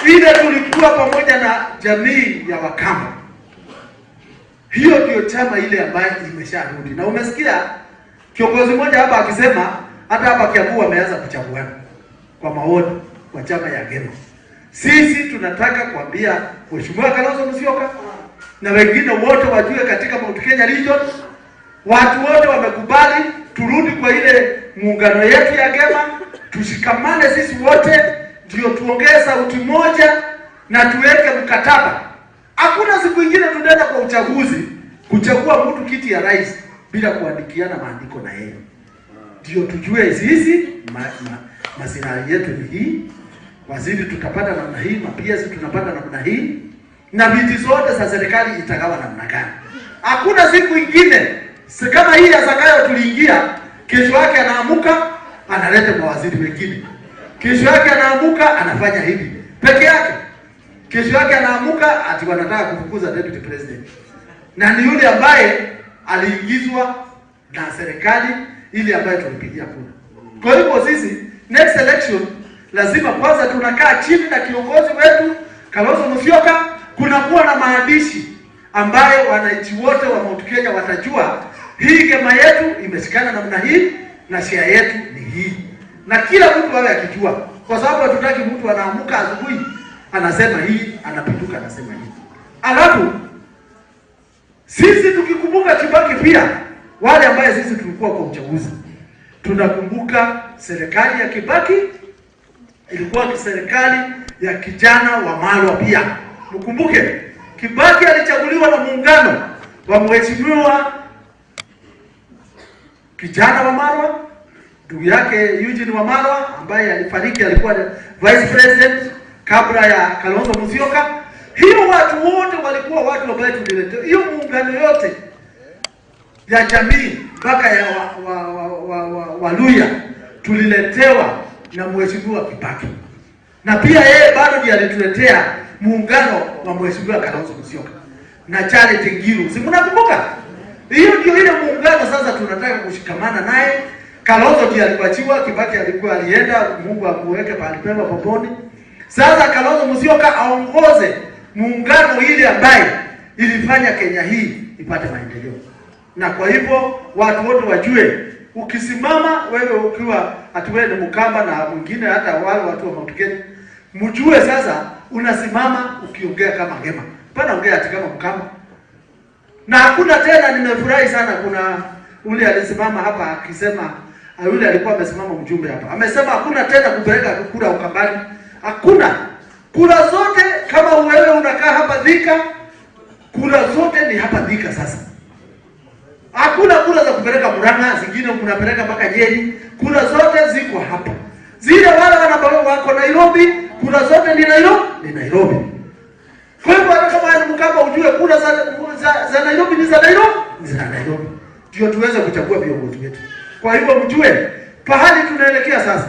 ile tulikuwa pamoja na jamii ya Wakamba. Hiyo ndio chama ile ambayo imesharudi. Na umesikia kiongozi mmoja hapa akisema hata hapa Kiambu wameanza kuchaguana kwa maoni kwa chama ya Gema. Sisi tunataka kuambia Mheshimiwa Kalonzo Musyoka na wengine wote wajue katika Mount Kenya Region, Watu wote wamekubali turudi kwa ile muungano yetu ya Gema, tushikamane sisi wote, ndio tuongee sauti moja na tuweke mkataba. Hakuna siku ingine tunaenda kwa uchaguzi kuchagua mtu kiti ya rais bila kuandikiana maandiko na yeye. Ndio tujue sisi maslahi yetu ni hii, waziri tutapata namna hii, mapiasi tunapata namna hii, na viti zote za serikali itagawa namna gani. Hakuna siku ingine kama hii ya Zakayo tuliingia, kesho yake anaamuka analeta mawaziri wengine, kesho yake anaamuka anafanya hivi peke yake, kesho yake anaamuka ati wanataka kufukuza deputy president, na ni yule ambaye aliingizwa na serikali ile ambayo tulipigia kura. Kwa hivyo sisi next election lazima kwanza tunakaa chini na kiongozi wetu Kalonzo Musyoka, kunakuwa na maandishi ambayo wananchi wote wa Mount Kenya watajua hii Gema yetu imeshikana namna hii na share yetu ni hii, na kila mtu awe akijua, kwa sababu hatutaki mtu anaamuka asubuhi anasema hii, anapinduka anasema hii. Alafu sisi tukikumbuka Kibaki pia, wale ambaye sisi tulikuwa kwa uchaguzi, tunakumbuka serikali ya Kibaki ilikuwa serikali ya kijana wa Malwa pia. Mkumbuke Kibaki alichaguliwa na muungano wa mheshimiwa kijana wa Malwa, ndugu yake Eugene wa Malwa ambaye alifariki, alikuwa vice president kabla ya Kalonzo Musyoka. Hiyo watu wote walikuwa watu ambao tuliletea hiyo muungano yote ya jamii mpaka ya Waluya tuliletewa na mheshimiwa Kibaki, na pia yeye bado ndiye alituletea muungano wa mheshimiwa Kalonzo Musyoka na Charity Ngilu. Si mnakumbuka? Hiyo ndio ile muungano sasa tunataka kushikamana naye. Kalonzo ndiye alikuachiwa, Kibaki alikuwa alienda, Mungu amuweke pahali pema poponi. Sasa Kalonzo Musyoka aongoze muungano ile ambaye ilifanya Kenya hii ipate maendeleo. Na kwa hivyo watu wote wajue, ukisimama wewe ukiwa ati wewe ni Mkamba na mwingine hata wale watu wa Mount Kenya, mjue sasa unasimama ukiongea kama Gema. Pana ongea ati kama Mkamba. Na hakuna tena, nimefurahi sana, kuna ule alisimama hapa akisema, yule alikuwa amesimama mjumbe hapa, amesema hakuna tena kupeleka kura Ukambani. Hakuna. Kura zote kama wewe unakaa hapa Thika, kura zote ni hapa Thika sasa. Hakuna kura za kupeleka Murang'a, zingine mnapeleka mpaka Nyeri. Kura zote ziko hapa. Zile wale wako Nairobi, kura zote ni Nairobi, ni Nairobi. Kwa hivyo hata kama ni Mkamba ujue kura za Nairobi ni za Nairobi, ni za Nairobi. Ndio tuweze kuchagua viongozi wetu. Kwa hivyo mjue pahali tunaelekea sasa.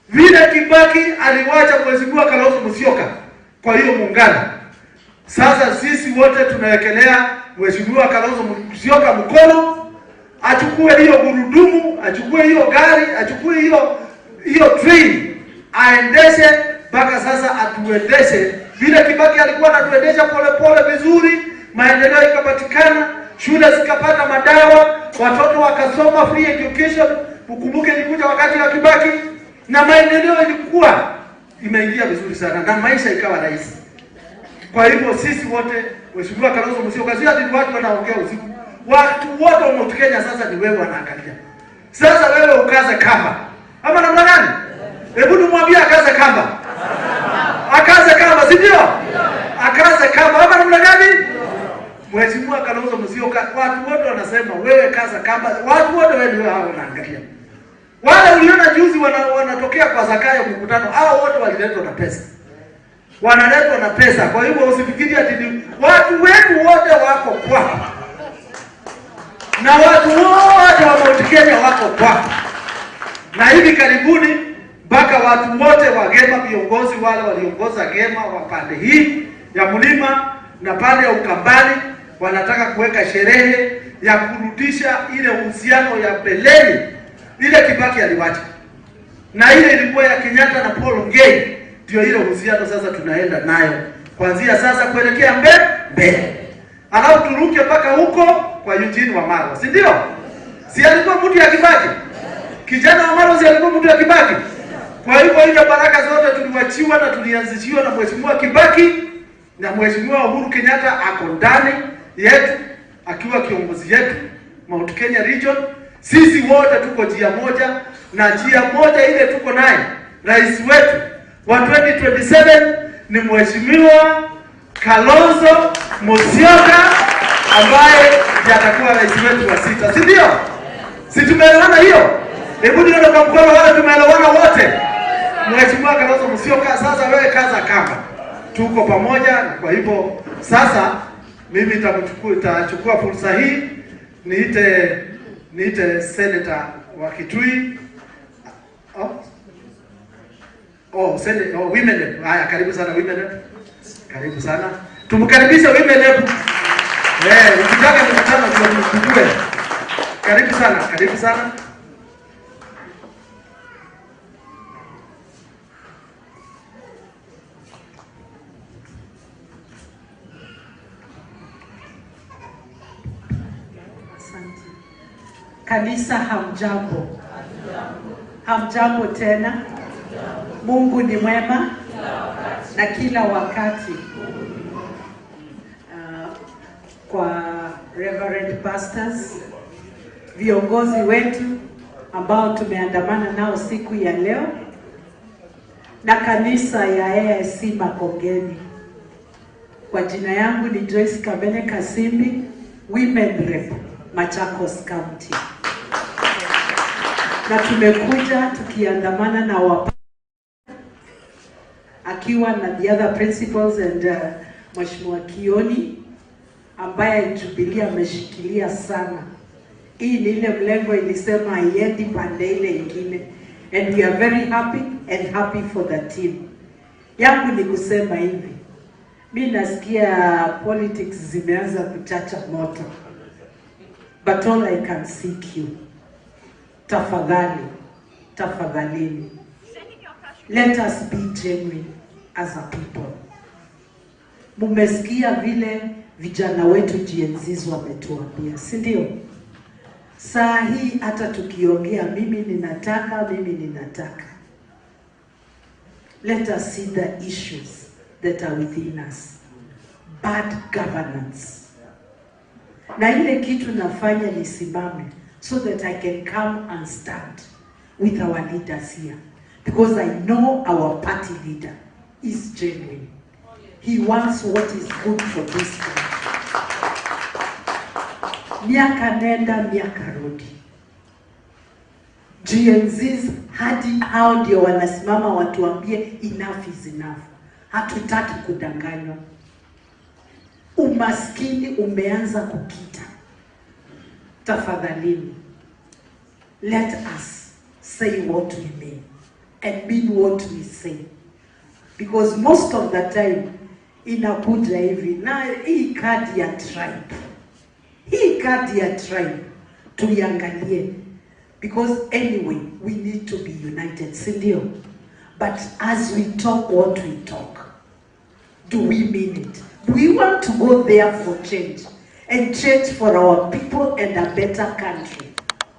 Vile Kibaki aliwacha mheshimiwa Kalonzo Musyoka kwa hiyo muungano, sasa sisi wote tunawekelea mheshimiwa Kalonzo Musyoka mkono, achukue hiyo gurudumu, achukue hiyo gari, achukue hiyo train, aendeshe mpaka sasa atuendeshe vile Kibaki alikuwa anatuendesha polepole vizuri, maendeleo ikapatikana, shule zikapata madawa, watoto wakasoma free education. Ukumbuke ilikuja wakati wa Kibaki na maendeleo ilikuwa imeingia vizuri sana na maisha ikawa rahisi. Kwa hivyo sisi wote, mheshimiwa Kalonzo Musyoka, sio ati watu wanaongea usiku, watu wote wa Mount Kenya sasa ni wewe wanaangalia. Sasa wewe ukaze kamba ama namna gani? Hebu tumwambie akaze kamba, akaze kamba, si ndio? Akaze kamba ama namna gani? Mheshimiwa Kalonzo Musyoka, watu wote wanasema wewe kaza kamba, watu wote wewe hao wanaangalia. Wale uliona juzi wanatokea kwa Zakayo mkutano, hao wote waliletwa na pesa. Wanaletwa na pesa. Kwa hivyo usifikiri ati watu wetu wote wako kwa. Na watu wote wa Mount Kenya wako kwa. Na hivi karibuni mpaka watu wote wa Gema, viongozi wale waliongoza Gema wa pande hii ya mlima na pande ya Ukambani, wanataka kuweka sherehe ya kurudisha ile uhusiano ya mbeleni ile Kibaki aliwacha, na ile ilikuwa ya Kenyatta na Paul Ngei. Ndio ile uhusiano sasa tunaenda nayo kuanzia sasa kuelekea mbele. Alafu turuke mpaka huko kwa Eugene Wamalwa, si ndio? Si alikuwa mtu ya Kibaki? Kijana Wamalwa si alikuwa mtu ya Kibaki? Kwa hivyo ile baraka zote tuliwachiwa na tulianzishiwa na mheshimiwa Kibaki na mheshimiwa Uhuru Kenyatta ako ndani yetu. akiwa kiongozi yetu Mount Kenya Region. Sisi wote tuko njia moja, na njia moja ile tuko naye rais wetu wa 2027 ni Mheshimiwa Kalonzo Musyoka ambaye ndiye atakuwa rais wetu wa 6, si ndio? Si tumeelewana hiyo? Hebu nione kwa mkono wale tumeelewana wote. Mheshimiwa Kalonzo Musyoka, sasa wewe kaza kamba. Tuko pamoja, na kwa hivyo sasa mimi nitachukua fursa hii niite senator wa Kitui. Women rep. Haya, karibu sana women rep. Karibu sana. Tumkaribishe women rep. Ukitaka mkutano tujue. Karibu sana, karibu sana. Asante. Kanisa, hamjambo. Hamjambo tena. Mungu ni mwema na kila wakati. Kwa Reverend Pastors, viongozi wetu ambao tumeandamana nao siku ya leo, na kanisa ya AIC Makongeni. Kwa jina yangu ni Joyce Kamene Kasimbi, Women Rep, Machakos County. Na tumekuja tukiandamana na wapa akiwa na the other principals and Mheshimiwa Kioni ambaye Jubilee ameshikilia sana. Hii ni ile mlengo ilisema haiendi pande ile ingine, and we are very happy and happy for the team. Yangu ni kusema hivi, mi nasikia politics zimeanza kuchacha moto, but all I can seek you, tafadhali, tafadhalini, let us be genuine as a people. Mumesikia vile vijana wetu Gen Zs wametuambia, si ndio? Saa hii hata tukiongea mimi ninataka, mimi ninataka. Let us see the issues that are within us. Bad governance. Na ile kitu nafanya nisimame so that I can come and stand with our leaders here. Because I know our party leader is genuine. He wants what is good for this country. Miaka nenda, miaka rudi. Gen Zs hadi hao ndio wanasimama watuambie enough is enough. Hatutaki kudanganywa. Umaskini umeanza kukita. Tafadhalini, let us say what we mean and mean what we say. Because most of the time inakuja hivi na hii kadi ya tribe. Hii kadi ya tribe tuiangalie, because anyway we need to be united, si ndio? But as we talk what we talk, do we mean it? Do we want to go there for change and change for our people and a better country?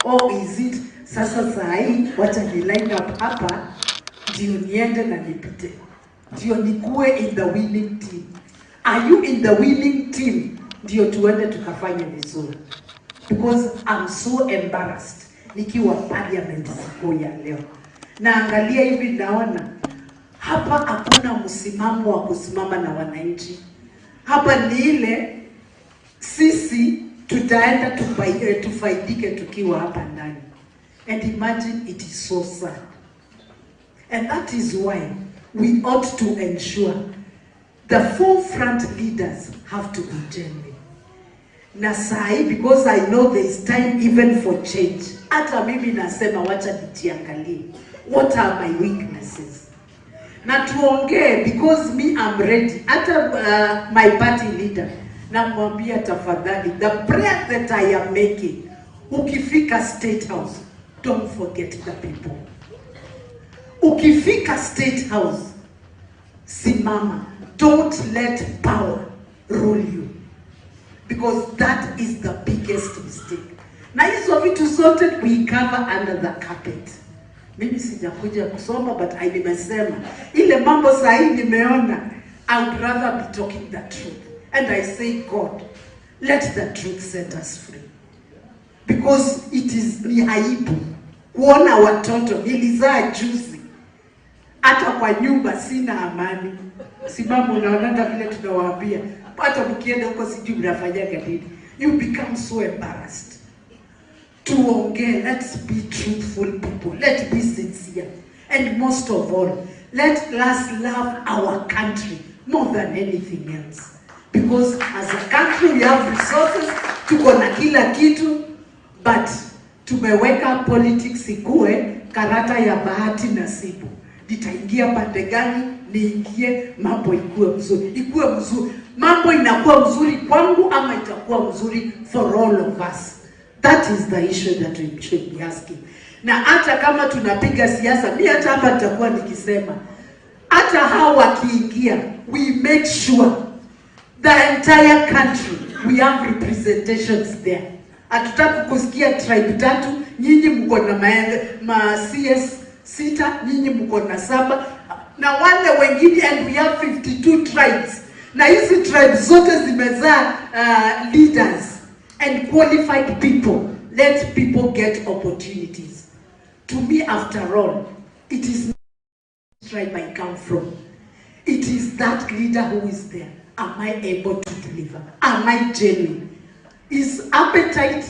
Or is it sasa sahi wacha ni line up hapa ndio niende na nipite, ndio nikuwe in the winning team? Are you in the winning team? Ndio tuende tukafanye vizuri. Because I'm so embarrassed nikiwa parliament siku ya leo. Naangalia hivi naona hapa hakuna msimamo wa kusimama na wananchi. Hapa ni ile sisi tutaenda tufaidike tukiwa hapa ndani. And imagine it is so sad. And that is why we ought to ensure the forefront leaders have to be genuine. Na sahi, because I know there is time even for change. Hata mimi nasema wacha nijiangalie. What are my weaknesses? Na tuongee, because me I'm ready. Hata my party leader, namwambia tafadhali, the prayer that I am making, ukifika State House, don't forget the people. Ukifika State House, simama. Don't let power rule you. Because that is the biggest mistake. Na hizo vitu zote we cover under the carpet. Mimi sijakuja kusoma, but I nimesema ile mambo sahi nimeona, I would rather be talking the truth. And I say, God, Let the truth set us free. Because it is ni aibu kuona watoto nilizaa juzi, hata kwa nyumba sina amani. Simama, unaonanga vile tunawaambia, hata mkienda huko sijui mnafanyaga nini. You become so embarrassed. Tuongee, let's be truthful people, let's be sincere. And most of all, let us love our country more than anything else. Because as a country we have resources, tuko na kila kitu, but tumeweka politics ikue karata ya bahati nasibu. Nitaingia pande gani, niingie, mambo ikue mzuri. Ikue mzuri. Mambo inakuwa mzuri kwangu ama itakuwa mzuri for all of us. That is the issue that we should be asking. Na hata kama tunapiga siasa, mi hata hapa nitakuwa nikisema, hata hao wakiingia, we make sure the entire country we have representations there. Hatutaki kusikia tribe tatu, nyinyi mko na ma CS 6, nyinyi mko na 7, na wale wengine, and we have 52 tribes. Na hizi tribes zote zimezaa leaders and qualified people. Let people get opportunities. To me, after all, it is not the tribe I come from. It is that leader who is there. Am I able to deliver? Am I genuine? Is appetite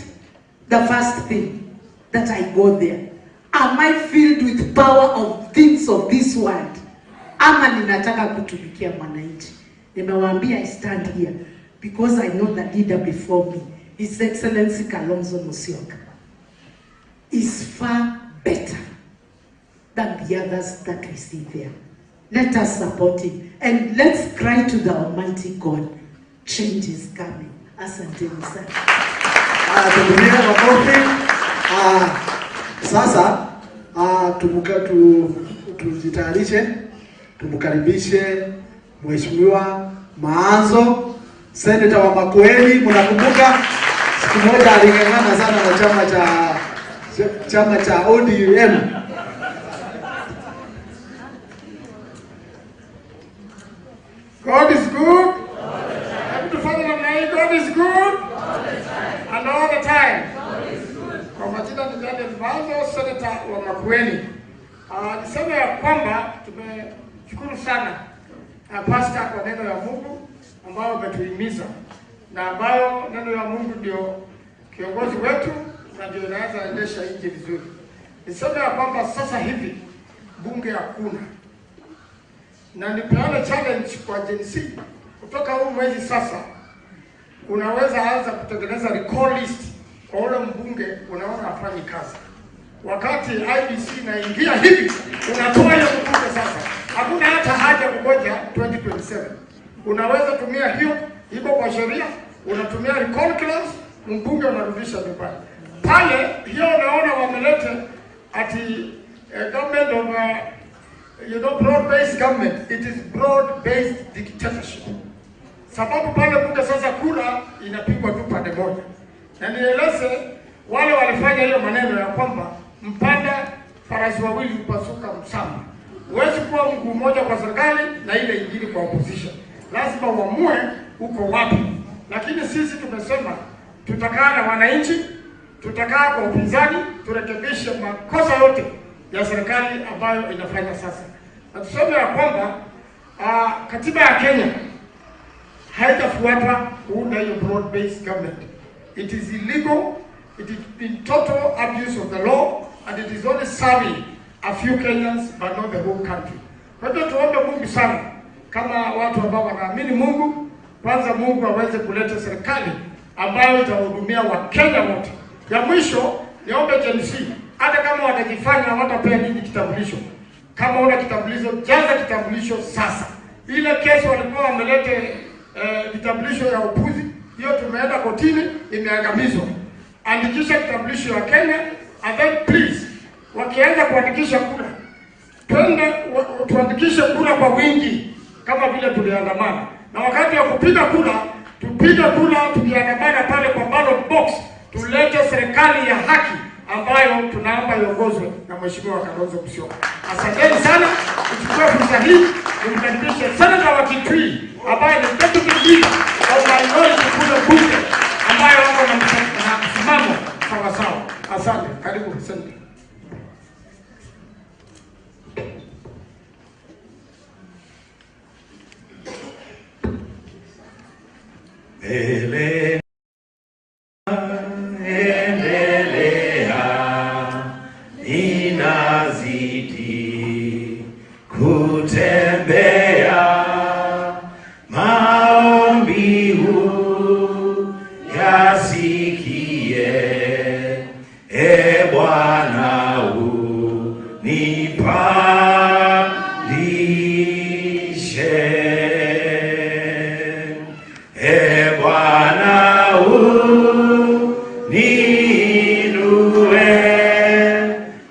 the first thing that I go there? Am I filled with power of things of this world? Ama ninataka kutumikia mwananchi? Nimewaambia I stand here because I know the leader before me, His Excellency Kalonzo Musyoka, is far better than the others that we see there. Let us support him and let's cry to the Almighty God, change is coming. Asanteni sana. Tupigie makofi. Sasa tujitayarishe, tumkaribishe Mheshimiwa Maanzo, Senator wa Makueni. Mnakumbuka siku moja aling'ang'ana sana na chama cha ODM. God is good. Hebu tufanye namna hii. God is good and all the time. Kwa majina ni Daniel Maanzo, Senator wa Makueni. Niseme ya kwamba tumeshukuru sana Pastor kwa neno ya Mungu ambayo umetuhimiza, na ambayo neno ya Mungu ndio kiongozi wetu na ndio inaweza endesha nchi vizuri. Niseme ya kwamba sasa hivi bunge hakuna, na nipeane challenge kwa Gen Z kutoka huu mwezi sasa, unaweza anza kutengeneza recall list kwa ule mbunge unaona hafanyi kazi. Wakati IBC inaingia hivi, unatoa hiyo mbunge sasa. Hakuna hata haja kungoja 2027. Unaweza tumia hiyo, iko kwa sheria, unatumia recall clause, mbunge unarudisha nyumbani. Pale hiyo unaona wamelete ati government of you know, broad-based government. It is broad-based dictatorship. Sababu pale bunge sasa kura inapigwa tu pande moja. Na nieleze wale walifanya hiyo maneno ya kwamba mpanda farasi wawili upasuka msamba. Huwezi kuwa mguu mmoja kwa serikali na ile ingine kwa opposition. Lazima uamue uko wapi. Lakini sisi tumesema tutakaa na wananchi, tutakaa kwa upinzani, turekebishe makosa yote ya serikali ambayo inafanya sasa. Na tuseme ya kwamba katiba ya Kenya haitafuatwa kuunda hiyo broad-based government. It is illegal, it is in total abuse of the law, and it is only serving a few Kenyans but not the whole country. Kwa hivyo tuombe Mungu sana kama watu ambao wanaamini Mungu, kwanza Mungu aweze kuleta serikali ambayo itahudumia Wakenya wote. Ya mwisho niombe Gen Z, hata kama watajifanya hawatapea nini kitambulisho, kama una kitambulisho jaza kitambulisho sasa. Ile kesi walikuwa wamelete vitambulisho ya upuzi, hiyo tumeenda kotini, imeangamizwa. Andikisha kitambulisho ya Kenya, and then please, wakianza kuandikisha kura, twende tuandikishe kura kwa wingi kama vile tuliandamana. Na wakati wa kupiga kura, tupige kura tukiandamana pale kwa ballot box, tulete serikali ya haki ambayo tunaomba iongozwe na Mheshimiwa Kalonzo Musyoka. Asanteni sana. Kuchukua fursa hii nimkaribishe Senator wa Kitui ambaye ni deputy leader of minority kule bunge, Mbele endelea, ninazidi kutembea, maombi huu yasikie, e Bwana unipandishe, e Bwana uniinue,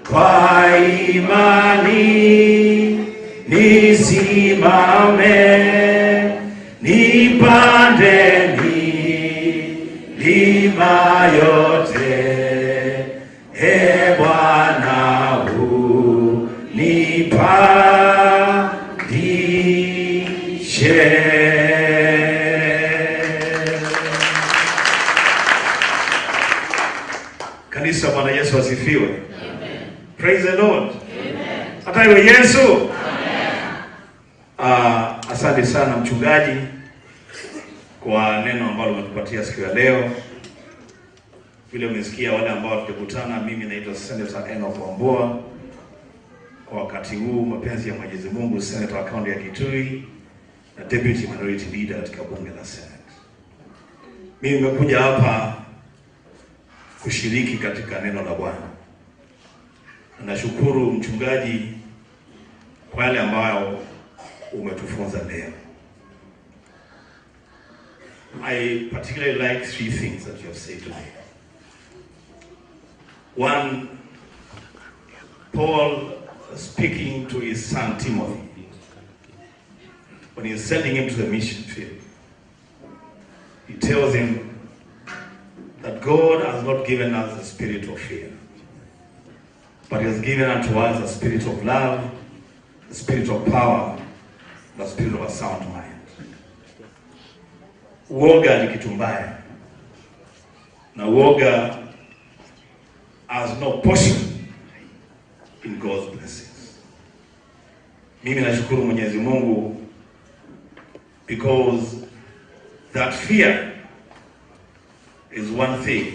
kwa imani nisimame, nipande milima yote, e Bwana unipandishe. Kanisa, Bwana Yesu asifiwe. Praise the Lord. Hata iwe Yesu. Asante sana mchungaji kwa neno ambalo umetupatia siku ya leo. Vile umesikia wale ambao tulikutana, mimi naitwa Senator Enoch Wambua. Kwa wakati huu mapenzi ya Mwenyezi Mungu, Senator wa kaunti ya Kitui na Deputy Minority Leader katika bunge la Senate. Mimi nimekuja hapa kushiriki katika neno la Bwana. Nashukuru mchungaji kwa yale ambayo umetufunza leo. I particularly like three things that you have said today. One, Paul speaking to his son Timothy when he's sending him to the mission field, he tells him that God has not given us a spirit of fear, but he has given unto us a spirit of love, a spirit of power, and a spirit of a sound mind. Uoga ni kitu mbaya, na uoga has no portion in God's blessings. Mimi nashukuru Mwenyezi Mungu because that fear is one thing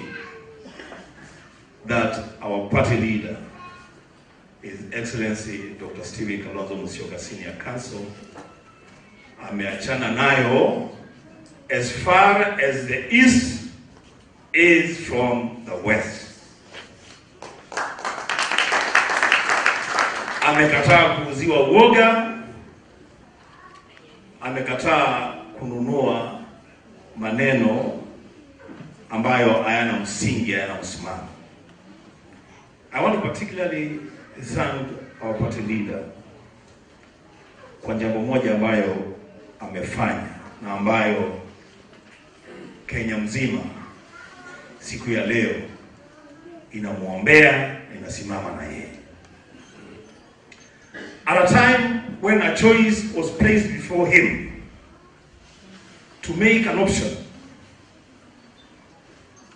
that our party leader, His Excellency Dr. Stephen Kalonzo Musyoka Senior Counsel, ameachana nayo as far as the east is from the west. Amekataa kuuziwa uoga, amekataa kununua maneno ambayo hayana msingi, hayana msimamo. I want to particularly thank our party leader kwa jambo moja ambayo amefanya na ambayo Kenya mzima siku ya leo inamuombea na inasimama na yeye. At a time when a choice was placed before him to make an option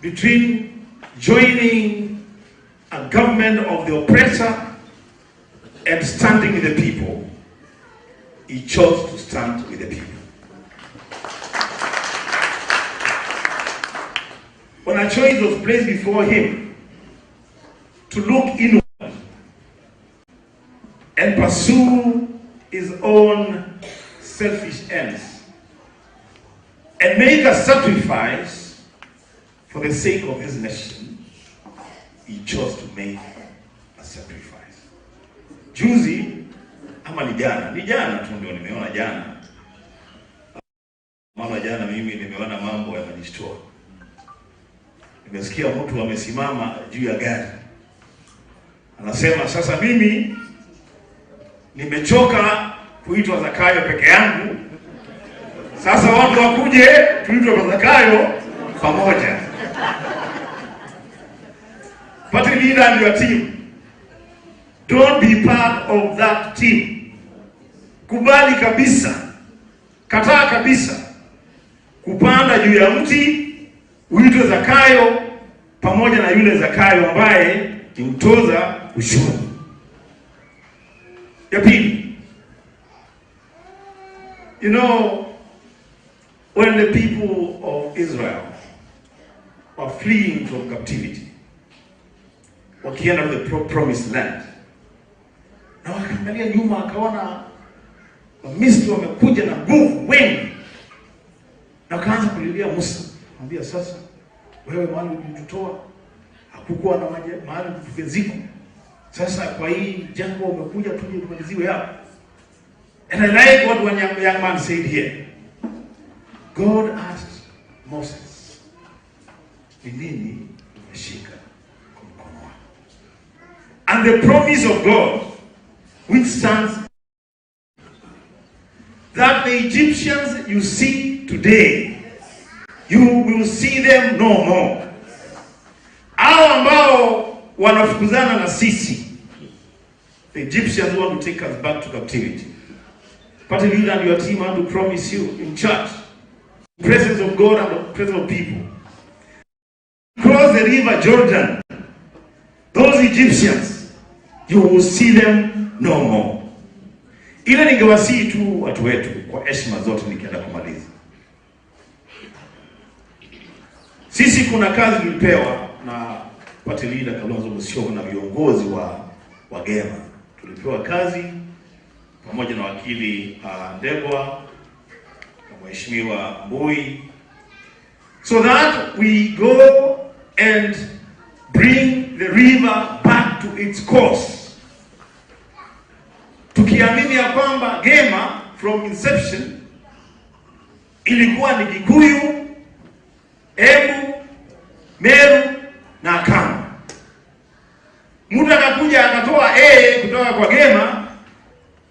between joining a government of the oppressor and standing with the people, he chose to stand with the people. When a choice was placed before him to look inward and pursue his own selfish ends and make a sacrifice for the sake of his nation, he chose to make a sacrifice. Juzi ama ni jana tu ndio nimeona jana. Maana jana mimi nimeona mambo yamenishtua. Nimesikia mtu amesimama juu ya gari. Anasema sasa mimi nimechoka kuitwa Zakayo peke yangu. Sasa watu wakuje tuitwe Zakayo pamoja. Party leader and your team, don't be part of that team. Kubali kabisa, kataa kabisa kupanda juu ya mti uitwe Zakayo pamoja na yule Zakayo ambaye ni mtoza ushuru. Ya pili, you know, When the people of Israel were fleeing from captivity, wakienda to the promised land, na wakaangalia nyuma, akaona Wamisri wamekuja na nguvu wengi, na wakaanza kulilia Musa, mwambia, sasa wewe mahali ulitutoa hakukuwa na maji, mahali tufike. Sasa kwa hii jangwa umekuja tuje tumaliziwe hapa. And I like what one young man said here. God asked Moses, "Ni nini umeshika kwa mkono wako?" And the promise of God, which stands that the Egyptians you see today, you will see them no more. Hao ambao wanafukuzana na sisi, the Egyptians want to take us back to captivity. Party leader and your team want to promise you in church, presence of God and the presence of people. Cross the river Jordan, those Egyptians, you will see them no more. Ile ningewasihi tu watu wetu kwa heshima zote, nikienda kumaliza. Sisi kuna kazi tulipewa na party leader Kalonzo Musyoka na viongozi wa Gema. Tulipewa kazi pamoja na wakili Ndegwa na Mheshimiwa Mbui, so that we go and bring the river back to its course, tukiamini ya kwamba Gema from inception ilikuwa ni Kikuyu, Embu, Meru na Kamba. Mtu akakuja akatoa A kutoka kwa Gema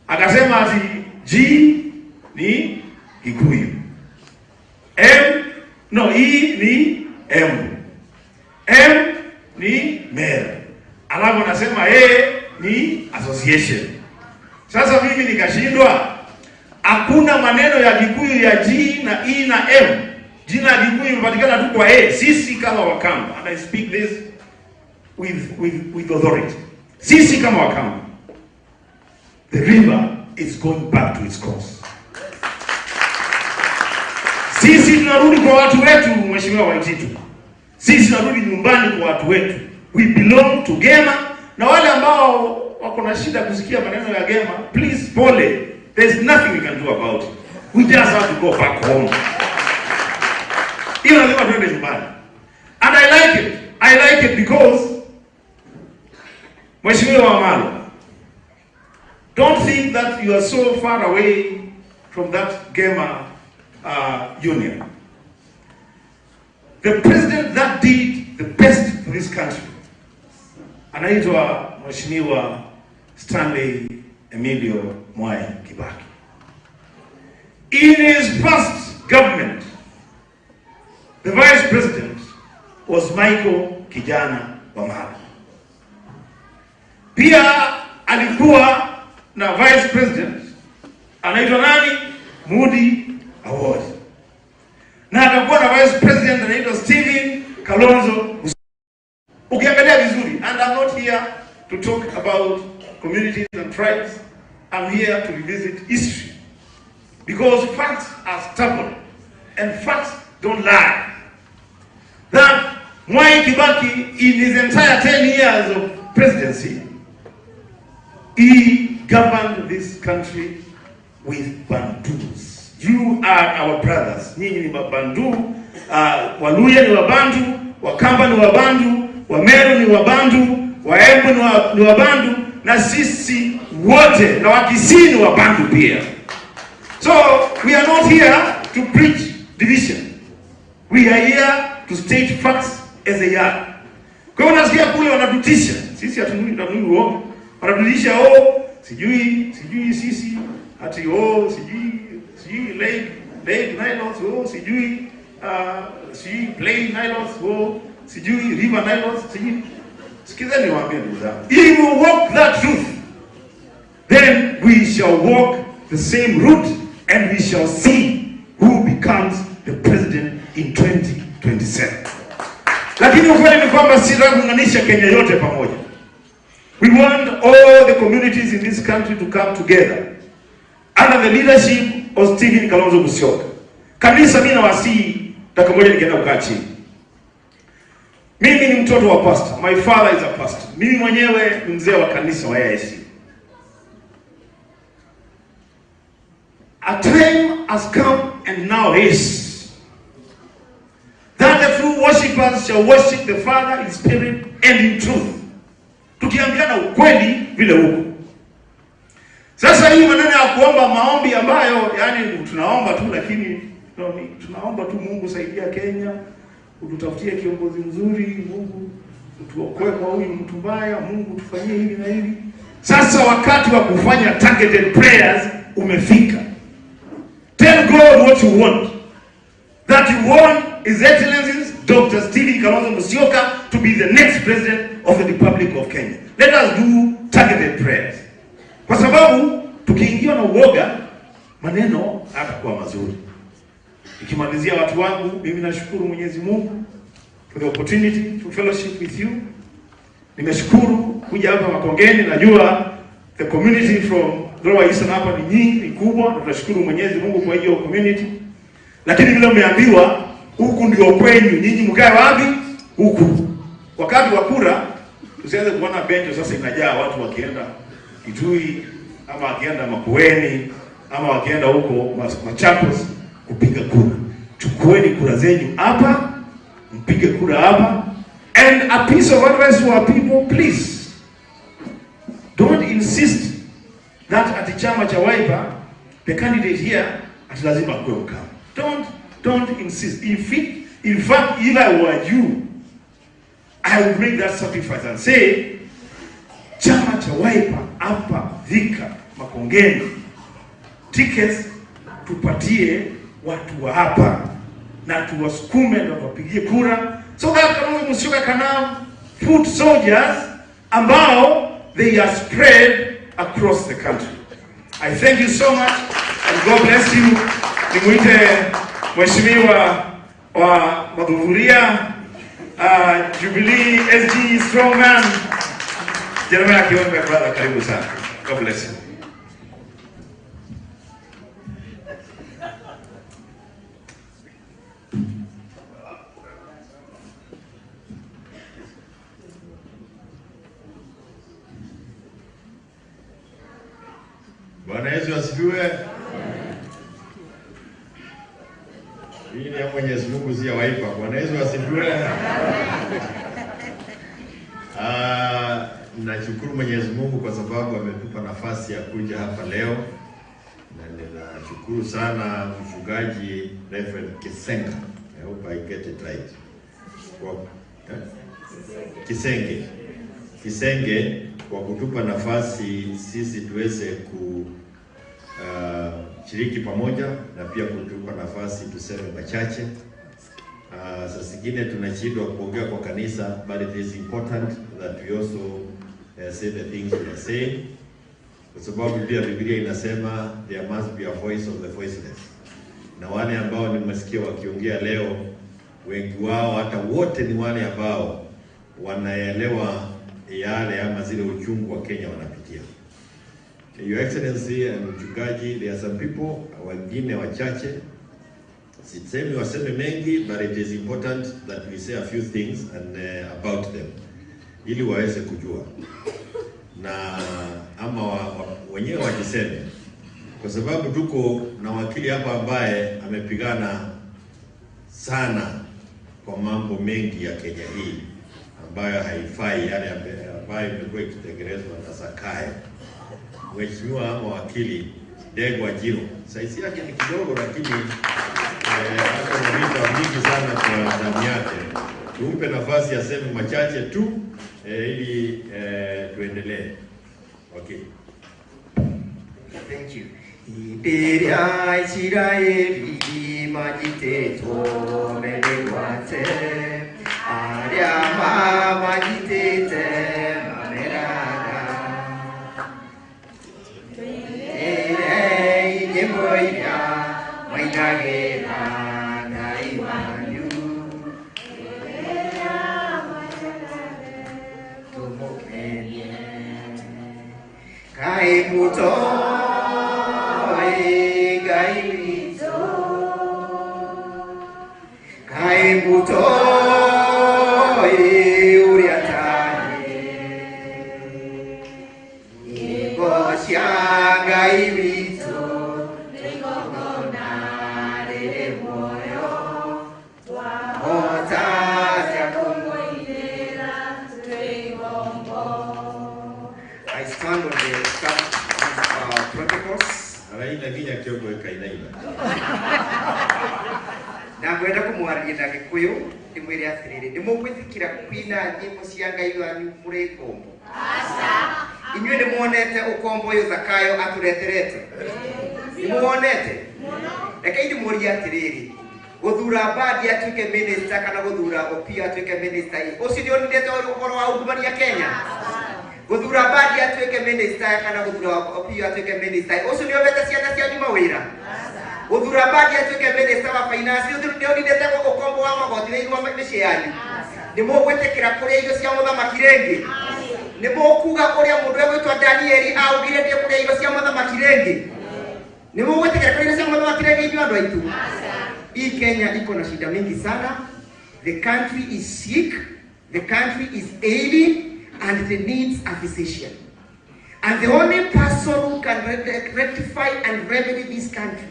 akasema ati G ni Kikuyu, M no E ni Embu, M ni Meru, alafu anasema A ni association. Sasa mimi nikashindwa, hakuna maneno ya Kikuyu ya G na E na M. Jina ya Kikuyu imepatikana tu kwa A. Sisi kama Wakamba, and I speak this with authority. Sisi kama Wakamba, the river is going back to its course. Sisi tunarudi kwa watu wetu, Mheshimiwa Waititu. Sisi tunarudi nyumbani kwa watu wetu. We belong to Gema. Na wale ambao wako na shida kusikia maneno ya Gema, please pole. There's nothing we can do about it. We just have to go back home. Hiyo lazima tuende nyumbani. And I like it. I like it because Mheshimiwa Wamalwa, don't think that you are so far away from that Gema union. The president that did the best for this country, anaitwa Mheshimiwa Stanley Emilio Mwai Kibaki. In his first government, the vice president was Michael Kijana Wamalwa. Pia alikuwa na vice president anaitwa nani? Moody Award. Na akakuwa na vice president anaitwa Stephen Kalonzo. Ukiangalia vizuri, and I'm not here to talk about communities and tribes, I'm here to revisit history. Because facts are stubborn and facts don't lie. That Mwai Kibaki, in his entire 10 years of presidency, he governed this country with Bantus. You are our brothers. Nyinyi ni Mabantu, Waluya ni Wabantu, Wakamba ni Wabantu, Wameru ni Wabantu, Waembu ni Wabantu, na sisi wote na Wakisii ni Wabantu pia. So we are not here to preach division. We are here to state facts as they are. Kwa hiyo unasikia kule wanatutisha. Sisi hatunui uoga. Wanatutisha, oh, sijui sijui sisi ati oh sijui lake Nilotes, oh sijui sijui plain Nilotes, oh sijui river Nilotes, sijui. Sikiza niwaambie ndugu zangu. If we walk that truth, then we shall walk the same route and we shall see who becomes the president in 2027. Lakini ukweli ni kwamba sitaki kuunganisha Kenya yote pamoja. We want all the communities in this country to come together under the leadership of Stephen Kalonzo Musyoka. Kanisa, mimi nawasihi, dakika moja nikienda kukaa chini. Mimi ni mtoto wa pastor. My father is a pastor. Mimi mwenyewe ni mzee wa kanisa wa AIC. A time has come and now is that the true worshippers shall worship the Father in spirit and in truth. Tukiambiana ukweli vile huko. Sasa hii maneno ya kuomba maombi ambayo yani tunaomba tu, lakini no, tunaomba tu Mungu saidia Kenya, ututafutie kiongozi mzuri, Mungu utuokoe kwa huyu mtu mbaya, Mungu tufanyie hivi na hivi. Sasa wakati wa kufanya targeted prayers umefika. Tell God what you want. That you want His Excellency Dr. Stephen Kalonzo Musyoka to be the next president of the Republic of Kenya. Let us do targeted prayers. Kwa sababu tukiingiwa na uoga maneno hayatakuwa mazuri. Nikimalizia watu wangu, mimi nashukuru Mwenyezi Mungu for the opportunity to fellowship with you. Nimeshukuru kuja hapa Makongeni, najua the community from Lower Eastern hapa ni nyingi, ni kubwa, na tunashukuru Mwenyezi Mungu kwa hiyo community. Lakini vile umeambiwa huku ndio kwenyu, nyinyi mkae wapi? Huku. Wakati wa kura tusianze kuona bencho sasa inajaa watu wakienda Kitui ama wakienda Makueni ama wakienda huko Machakos kupiga kura. Chukueni kura zenyu hapa, mpige kura hapa. And a piece of advice to our people, please don't insist that at chama cha Wiper the candidate here ati lazima kuwe Mkamba. Don't insist. In fact, if I were you, I would make that sacrifice and say chama cha Wiper hapa Thika Makongeni, tickets tupatie watu wa hapa na tuwasukume na tuwapigie kura, so that Kalonzo Musyoka can have foot soldiers ambao they are spread across the country. I thank you so much and God bless you. Nimuite Mheshimiwa wa Madhuvuria, Jubilee SG Strongman Jeremiah Kioni, my brother, karibu sana. God bless you. Bwana Yesu asifiwe. Hii ni ya Mwenyezi Mungu, si ya Wiper. Bwana Yesu asifiwe. Nashukuru Mwenyezi Mungu kwa sababu ametupa nafasi ya kuja hapa leo, na ninashukuru sana mchungaji Reverend Kisenga. I hope I get it right. Kwa, Kisenge. Kisenge kwa kutupa nafasi sisi tuweze kushiriki pamoja na pia kutupa nafasi tuseme machache. Saa zingine tunashindwa kuongea kwa kanisa, but it is important that we also say the things we are saying, kwa sababu pia Biblia inasema there must be a voice of the voiceless. Na wale ambao nimesikia wakiongea leo, wengi wao hata wote ni wale ambao wanaelewa yale ama zile uchungu wa Kenya wanapitia. Your Excellency and mchungaji, there are some people, wengine wachache, sisemi waseme mengi, but it is important that we say a few things and about them ili waweze kujua na ama wenyewe wajiseme, kwa sababu tuko na wakili hapa ambaye amepigana sana kwa mambo mengi ya Kenya hii ambayo haifai, yale ambayo imekuwa ikitekelezwa na Zakayo. Mheshimiwa ama wakili Ndegwa Njiru, saizi yake ni kidogo, lakini ako na vita mingi sana kwa damu yake. Tumpe nafasi aseme machache tu ili tuendelee. Okay. Thank you. Iberia Israeli majiteto melegwate aria majitete mamerana ere inyemoira mainagera naiwanyu tumukenie kai muto. Mũtoĩ ũrĩa atariĩ. Nyĩmbo cia Ngai witũ nĩ igongona rĩrĩ muoyo, twahota atĩa kũmũinĩra twĩ ngombo. I stand on the staff protocols. Araina nginya kĩongo gĩkainaina. Na ngwenda kũmwarĩria na Gĩkũyũ ndĩmwĩre atĩrĩrĩ, nĩ mũgwĩtĩkĩra kũina nyĩmbo cia Ngai wanyu mũrĩ ngombo? Inyuĩ nĩ muonete ũkombo ũyũ Zakayo atũreterete? Nĩ muonete? Rekei ndĩmũrie atĩrĩrĩ, gũthura Mbadi atuĩke minister kana gũthura Opiyo atuĩke minister, ũcio nĩ onete ũhoro wa ungumania Kenya? Gũthura Mbadi atuĩke minister kana gũthura Opiyo atuĩke minister, ũcio nĩ omete ciana cianyu mawĩra? Gũthura Mbadi atuĩke minister wa finance, nĩ onete ũkombo wa magoti thĩinĩ wa mĩciĩ yanyu? Nĩ mũgwĩtĩkĩra kũrĩa irio cia mũthamaki rĩngĩ? Nĩ mũkuga ũrĩa mũndũ egwĩtwo Danieli augire ndiĩ kũrĩa irio cia mũthamaki rĩngĩ? Nĩ mũgwĩtĩkĩra kũrĩa irio cia mũthamaki rĩngĩ inyuĩ andũ aitũ? Hii Kenya iko na shida mingi sana. The country is sick, the country is ailing, and it needs a physician. And the only person who can rectify and remedy this country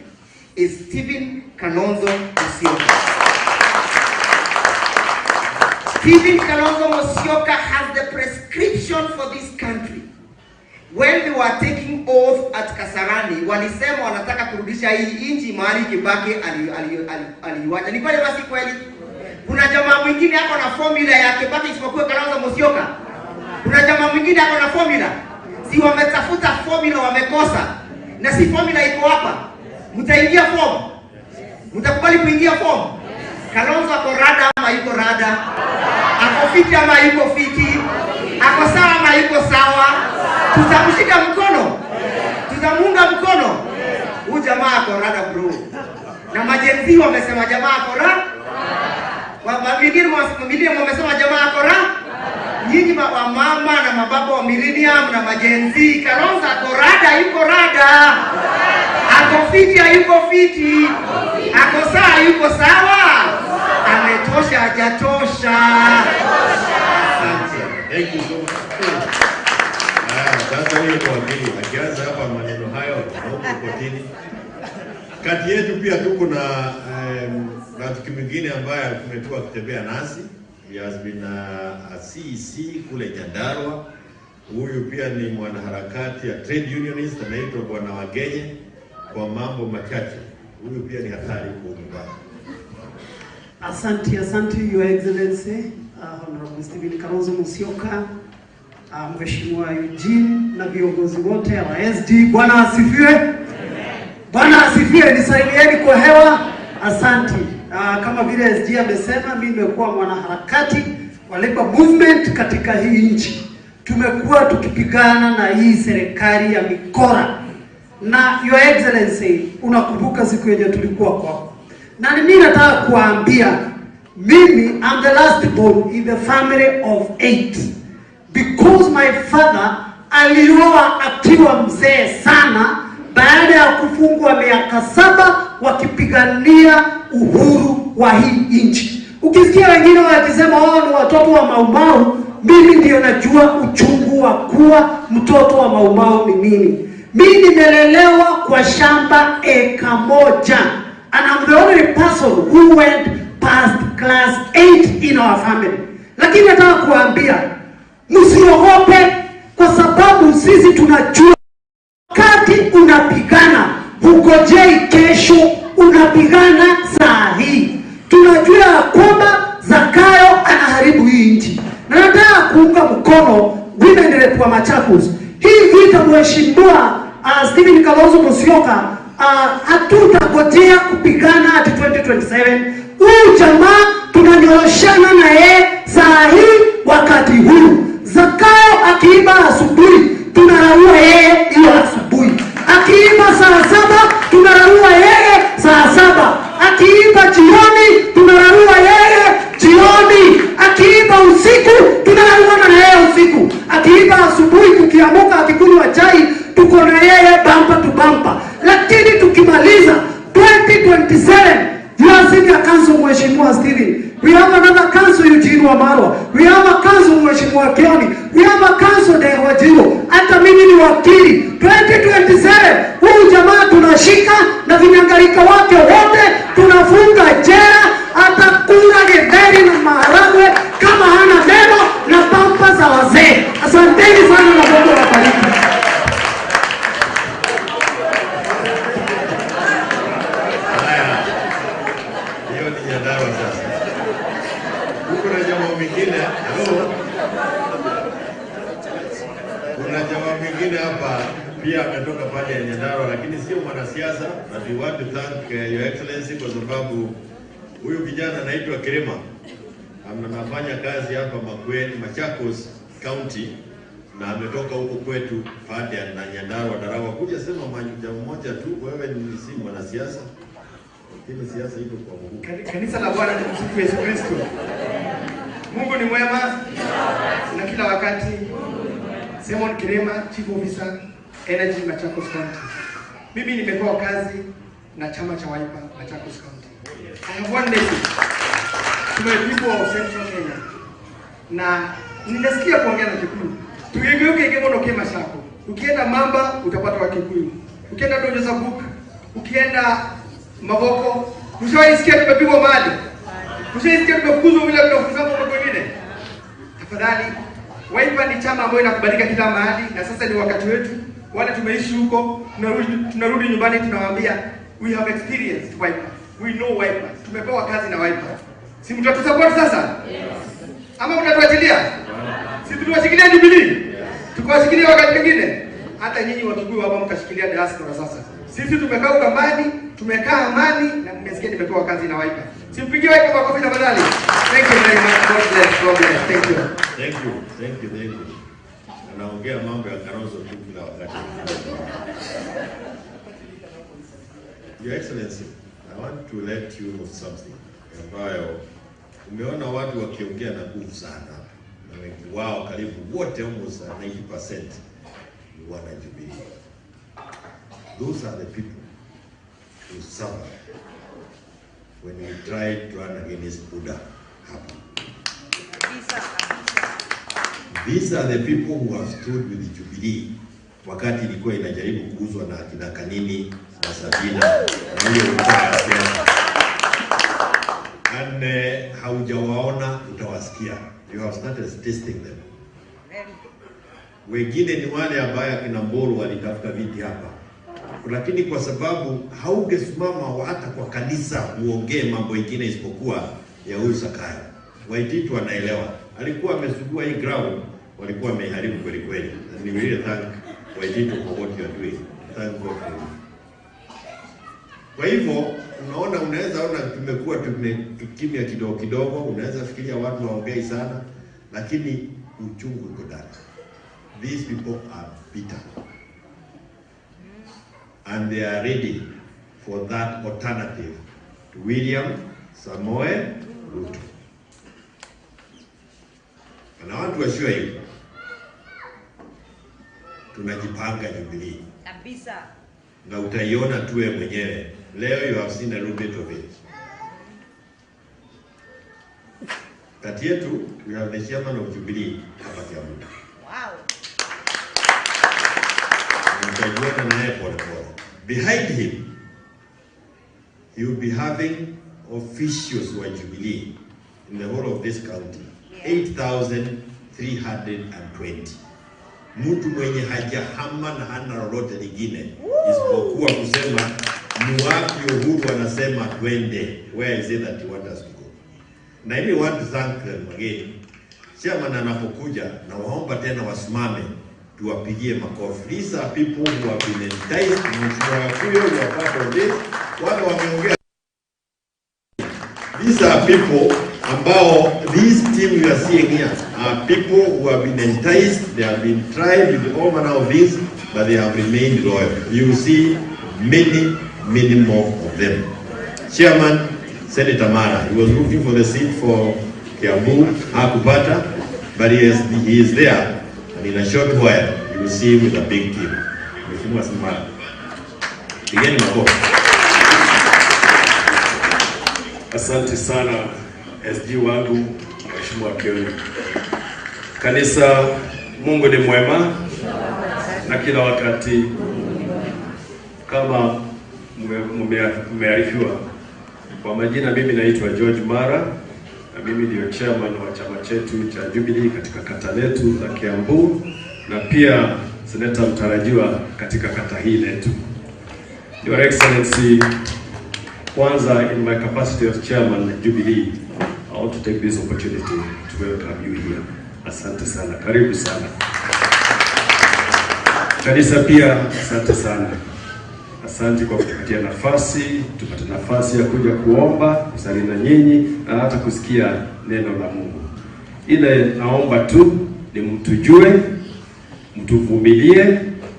is Stephen Kalonzo Musyoka. Stephen Kalonzo Musyoka has the prescription for this country. When they were taking oath at Kasarani, walisema wanataka kurudisha hii nchi mahali Kibaki aliiwacha. Ni kweli ama si kweli? Kuna jamaa mwingine ako na formula ya Kibaki isipokuwa Kalonzo Musyoka. Kuna jamaa mwingine ako na formula. Si wametafuta formula wamekosa. Na si formula iko hapa. Mtaingia form? Mtakubali kuingia form? Kalonzo ako rada ama yuko rada? Ako fiti ama yuko fiti? Ako sawa ama yuko sawa? Tutamshika mkono? Tutamuunga mkono? Huyu jamaa ako rada bro. Na ma-Gen Z wamesema jamaa ako rada. Wa wamesema jamaa ako rada. Nyinyi wa mama na mababa wa millennium na ma-Gen Z, Kalonzo ako rada, yuko rada. Ako fiti, yuko fiti. Ako sawa, yuko sawa. Ametosha, hajatosha. Asante. Thank you so much. Sasa huyo kwa wakili akianza hapa maneno hayo huko kotini. Kati yetu pia tuko na rafiki mwingine ambaye amekuwa akitembea nasi. He has been a CEC kule Nyandarua. Huyu pia ni mwanaharakati ya trade unionist, anaitwa Bwana Wagenye. Kwa mambo machache, huyu pia ni hatari huko nyumbani. Asante, asante Your Excellency, Honorable Stephen Kalonzo Musyoka, Mheshimiwa Eugene na viongozi wote wa SD. Bwana asifiwe. Bwana asifiwe. Nisalimieni kwa hewa. Asante. Kama vile SG amesema, mimi nimekuwa mwanaharakati wa labor movement katika hii nchi. Tumekuwa tukipigana na hii serikali ya mikora. Na Your Excellency, unakumbuka siku yenye tulikuwa kwako. Na mimi nataka kuambia, mimi I'm the last born in the family of 8. Because my father alioa akiwa mzee sana baada ya kufungwa miaka 7 wakipigania uhuru wa hii nchi. Ukisikia wengine wakisema wao ni watoto wa Maumau, mimi ndio najua uchungu wa kuwa mtoto wa Maumau ni nini. Mimi nimelelewa kwa shamba eka 1, and I'm the only person who went past class 8 in our family. Lakini nataka kuambia msiogope, kwa sababu sisi tunajua wakati unapigana hukojei kesho, unapigana saa hii. Tunajua kwamba Zakayo anaharibu hii nchi. Na nataka kuunga mkono women rep wa Machakos. Hii vita mheshimiwa Stephen Kalonzo Musyoka, hatutangojea kupigana hadi 2027. Huyu jamaa tunanyoroshana na yeye saa hii wakati huu. Zakayo akiiba asubuhi, tunararua yeye hiyo asubuhi. Akiiba saa 7, tunararua yeye saa 7. Akiiba jioni, tunararua yeye jioni. Akiiba usiku, tunararua na yeye usiku. Akiiba asubuhi, tukiamuka akikunywa chai, tuko na yeye bumper to bumper. Lakini tukimaliza 2027, you are senior counsel Mheshimiwa Stephen, We have another council Eugene Wamalwa. We have a council Mheshimiwa Kioni. We have a council Ndegwa Njiru. Hata mimi ni wakili. 2027 huyu jamaa tunashika na vinyangarika wake wote tunafunga jela, atakula githeri na maharagwe kama hana neno na pampa za wazee. Asanteni sana na Mungu awabariki. Hiyo ni Nyandarua sasa. Huko na jamaa mwingine, hello. Kuna jamaa mwingine hapa pia ametoka pale ya Nyandarua, lakini sio mwanasiasa, but we want to thank Your Excellency kwa sababu huyu kijana anaitwa Kirima. Anafanya kazi hapa Makueni, Machakos County, na ametoka huko kwetu pande ya Nyandarua Darawa. Kuja sema jambo moja tu, wewe ni si mwanasiasa, lakini siasa iko kwa Mungu. Kanisa la Bwana tumsifu Yesu Kristo. Mungu ni mwema na kila wakati. Simon Kirema, Chief Officer Energy Machakos County. Mimi nimepewa kazi na chama cha Wiper Machakos County. I have one message to my people of Central Kenya. Na ninasikia kuongea na Kikuyu. Tugeuke ingemono ke Machako. Ukienda Mamba utapata wa Kikuyu. Ukienda Donjo Sabuk, ukienda Mavoko, ushawahi tumepigwa mahali? Ushaisikia tumefukuzwa vile tunafukuzwa kwa wengine? Tafadhali, Wiper ni chama ambayo inakubalika kila mahali, na sasa ni wakati wetu. Wale tumeishi huko, tunarudi nyumbani tunawaambia we have experienced Wiper. We know Wiper. Tumepewa kazi na Wiper. Si mtatusupport sasa? Yes. Ama mtatuachilia? Si tuliwashikilia Jubilee? Yes. Tukawashikilia wakati mwingine. Hata nyinyi wa Kikuyu hapa mkashikilia diaspora sasa. Sisi tumekaa ukambani, tumekaa amani na mmesikia nimepewa kazi na Wiper. Simpigie Wiper makofi tafadhali. Thank you very much. God bless. God bless. Thank you. Thank you. Thank you. Thank you. Anaongea mambo ya Kalonzo tu kila wakati. Your Excellency, I want to let you know something ambayo umeona watu wakiongea na nguvu sana hapa, na wengi wao karibu wote almost 90% ni wana Jubilee. Those are the people who suffer when we tried to run against Buddha hapa. These are the people who have stood with the Jubilee wakati ilikuwa inajaribu kuuzwa na akina Kanini na Sabina na hiyo ya siasa. And haujawaona, utawasikia. You have started testing them. Wengine ni wale ambaye akina Mburu walitafuta viti hapa, lakini kwa sababu haungesimama hata kwa kanisa uongee mambo ingine isipokuwa ya huyu Zakayo. Waititu wanaelewa. Alikuwa amesugua hii ground, walikuwa wameharibu kweli kweli. And we really thank Waititu for what you are doing. Thank God for you. Kwa hivyo unaona, unaweza ona tumekuwa tumekimya kidogo kidogo, unaweza fikiria watu waongei sana, lakini uchungu uko ndani. These people are bitter. And they are ready for that alternative to William Samoei Ruto. And I want to assure you, tunajipanga Jubilee. Kabisa. Na utaiona tuwe mwenyewe. Leo you have seen a little bit of it. Kati yetu, we have the chairman of Jubilee hapa Kiambu. Wow. Mtajiona naye pole pole. Behind him, he will be having officials wa Jubilee in the whole of this county. 8,320. Mtu mwenye hajahama na hana lolote lingine isipokuwa kusema ni wapi Uhuru anasema twende. Where is it that you want us to go? Na I want to thank them again. Chairman anapokuja na waomba tena wasimame tuwapigie makofi. These are people who have been enticed. Mheshimiwa Kuyo, you are part of this. Wale wameongea. These are people ambao, this team you are seeing here are people who have been enticed, they have been tried with all manner of things, but they have remained loyal. You will see many, many more of them. Chairman Senator Mara, he was looking for the seat for Kiambu, hakupata, but he is there, and in a short while, you will see him with a big team. Mheshimiwa Mara, pigeni makofi. Asante sana SG wangu Mheshimiwa Kioni. Kanisa, Mungu ni mwema na kila wakati. Kama mmearifiwa kwa majina, mimi naitwa George Mara na mimi ndio chairman wa chama chetu cha Jubilee katika kata letu la Kiambu na pia seneta mtarajiwa katika kata hii letu. Your Excellency, kwanza in my capacity as chairman Jubilee, I want to take this opportunity to welcome you here. Asante sana, karibu sana. Kanisa pia asante sana. Asante kwa kutupatia nafasi, tupate nafasi ya kuja kuomba, kusali na nyinyi na hata kusikia neno la Mungu. Ile naomba tu ni mtujue, mtuvumilie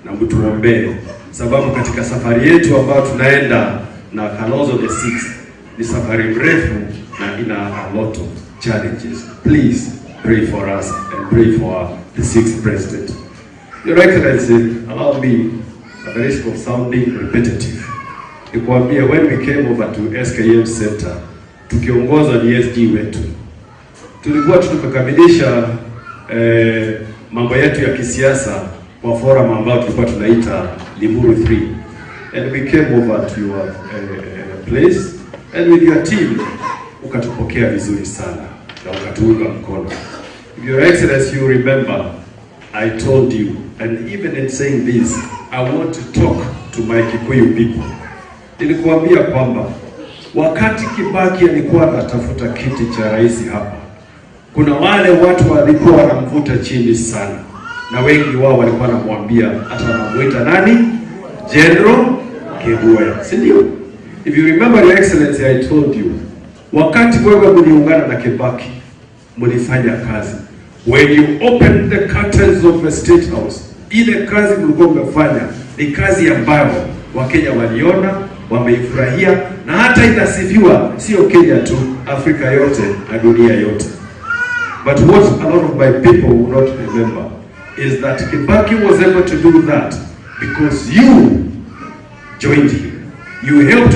na mtuombee, sababu katika safari yetu ambayo tunaenda na Kalonzo the Sixth ni safari mrefu na ina a lot of challenges. Please pray for us and pray for the sixth president. Your Excellency, allow me, at the risk of sounding repetitive, nikuambie when we came over to SKM Center tukiongozwa ni SG wetu, tulikuwa tumekamilisha mambo yetu ya kisiasa kwa forum ambayo tulikuwa tunaita Limuru 3, and we came over to your place and with your team ukatupokea vizuri sana na ukatuunga mkono. If Your Excellency, you remember I told you, and even in saying this, I want to talk to my Kikuyu people. Nilikuambia kwamba wakati Kibaki alikuwa anatafuta kiti cha rais hapa, kuna wale watu walikuwa wanamvuta chini sana, na wengi wao walikuwa wanamwambia, hata wanamuita nani, General Kebuya, si ndio? If you remember, Your Excellency, I told you, wakati wewe mliungana na Kibaki, mlifanya kazi. When you open the curtains of the State House, ile kazi mlikuwa mmefanya ni kazi ambayo Wakenya waliona, wameifurahia na hata inasifiwa, sio Kenya tu, Afrika yote na dunia yote. But what a lot of my people will not remember is that Kibaki was able to do that because you joined him. You helped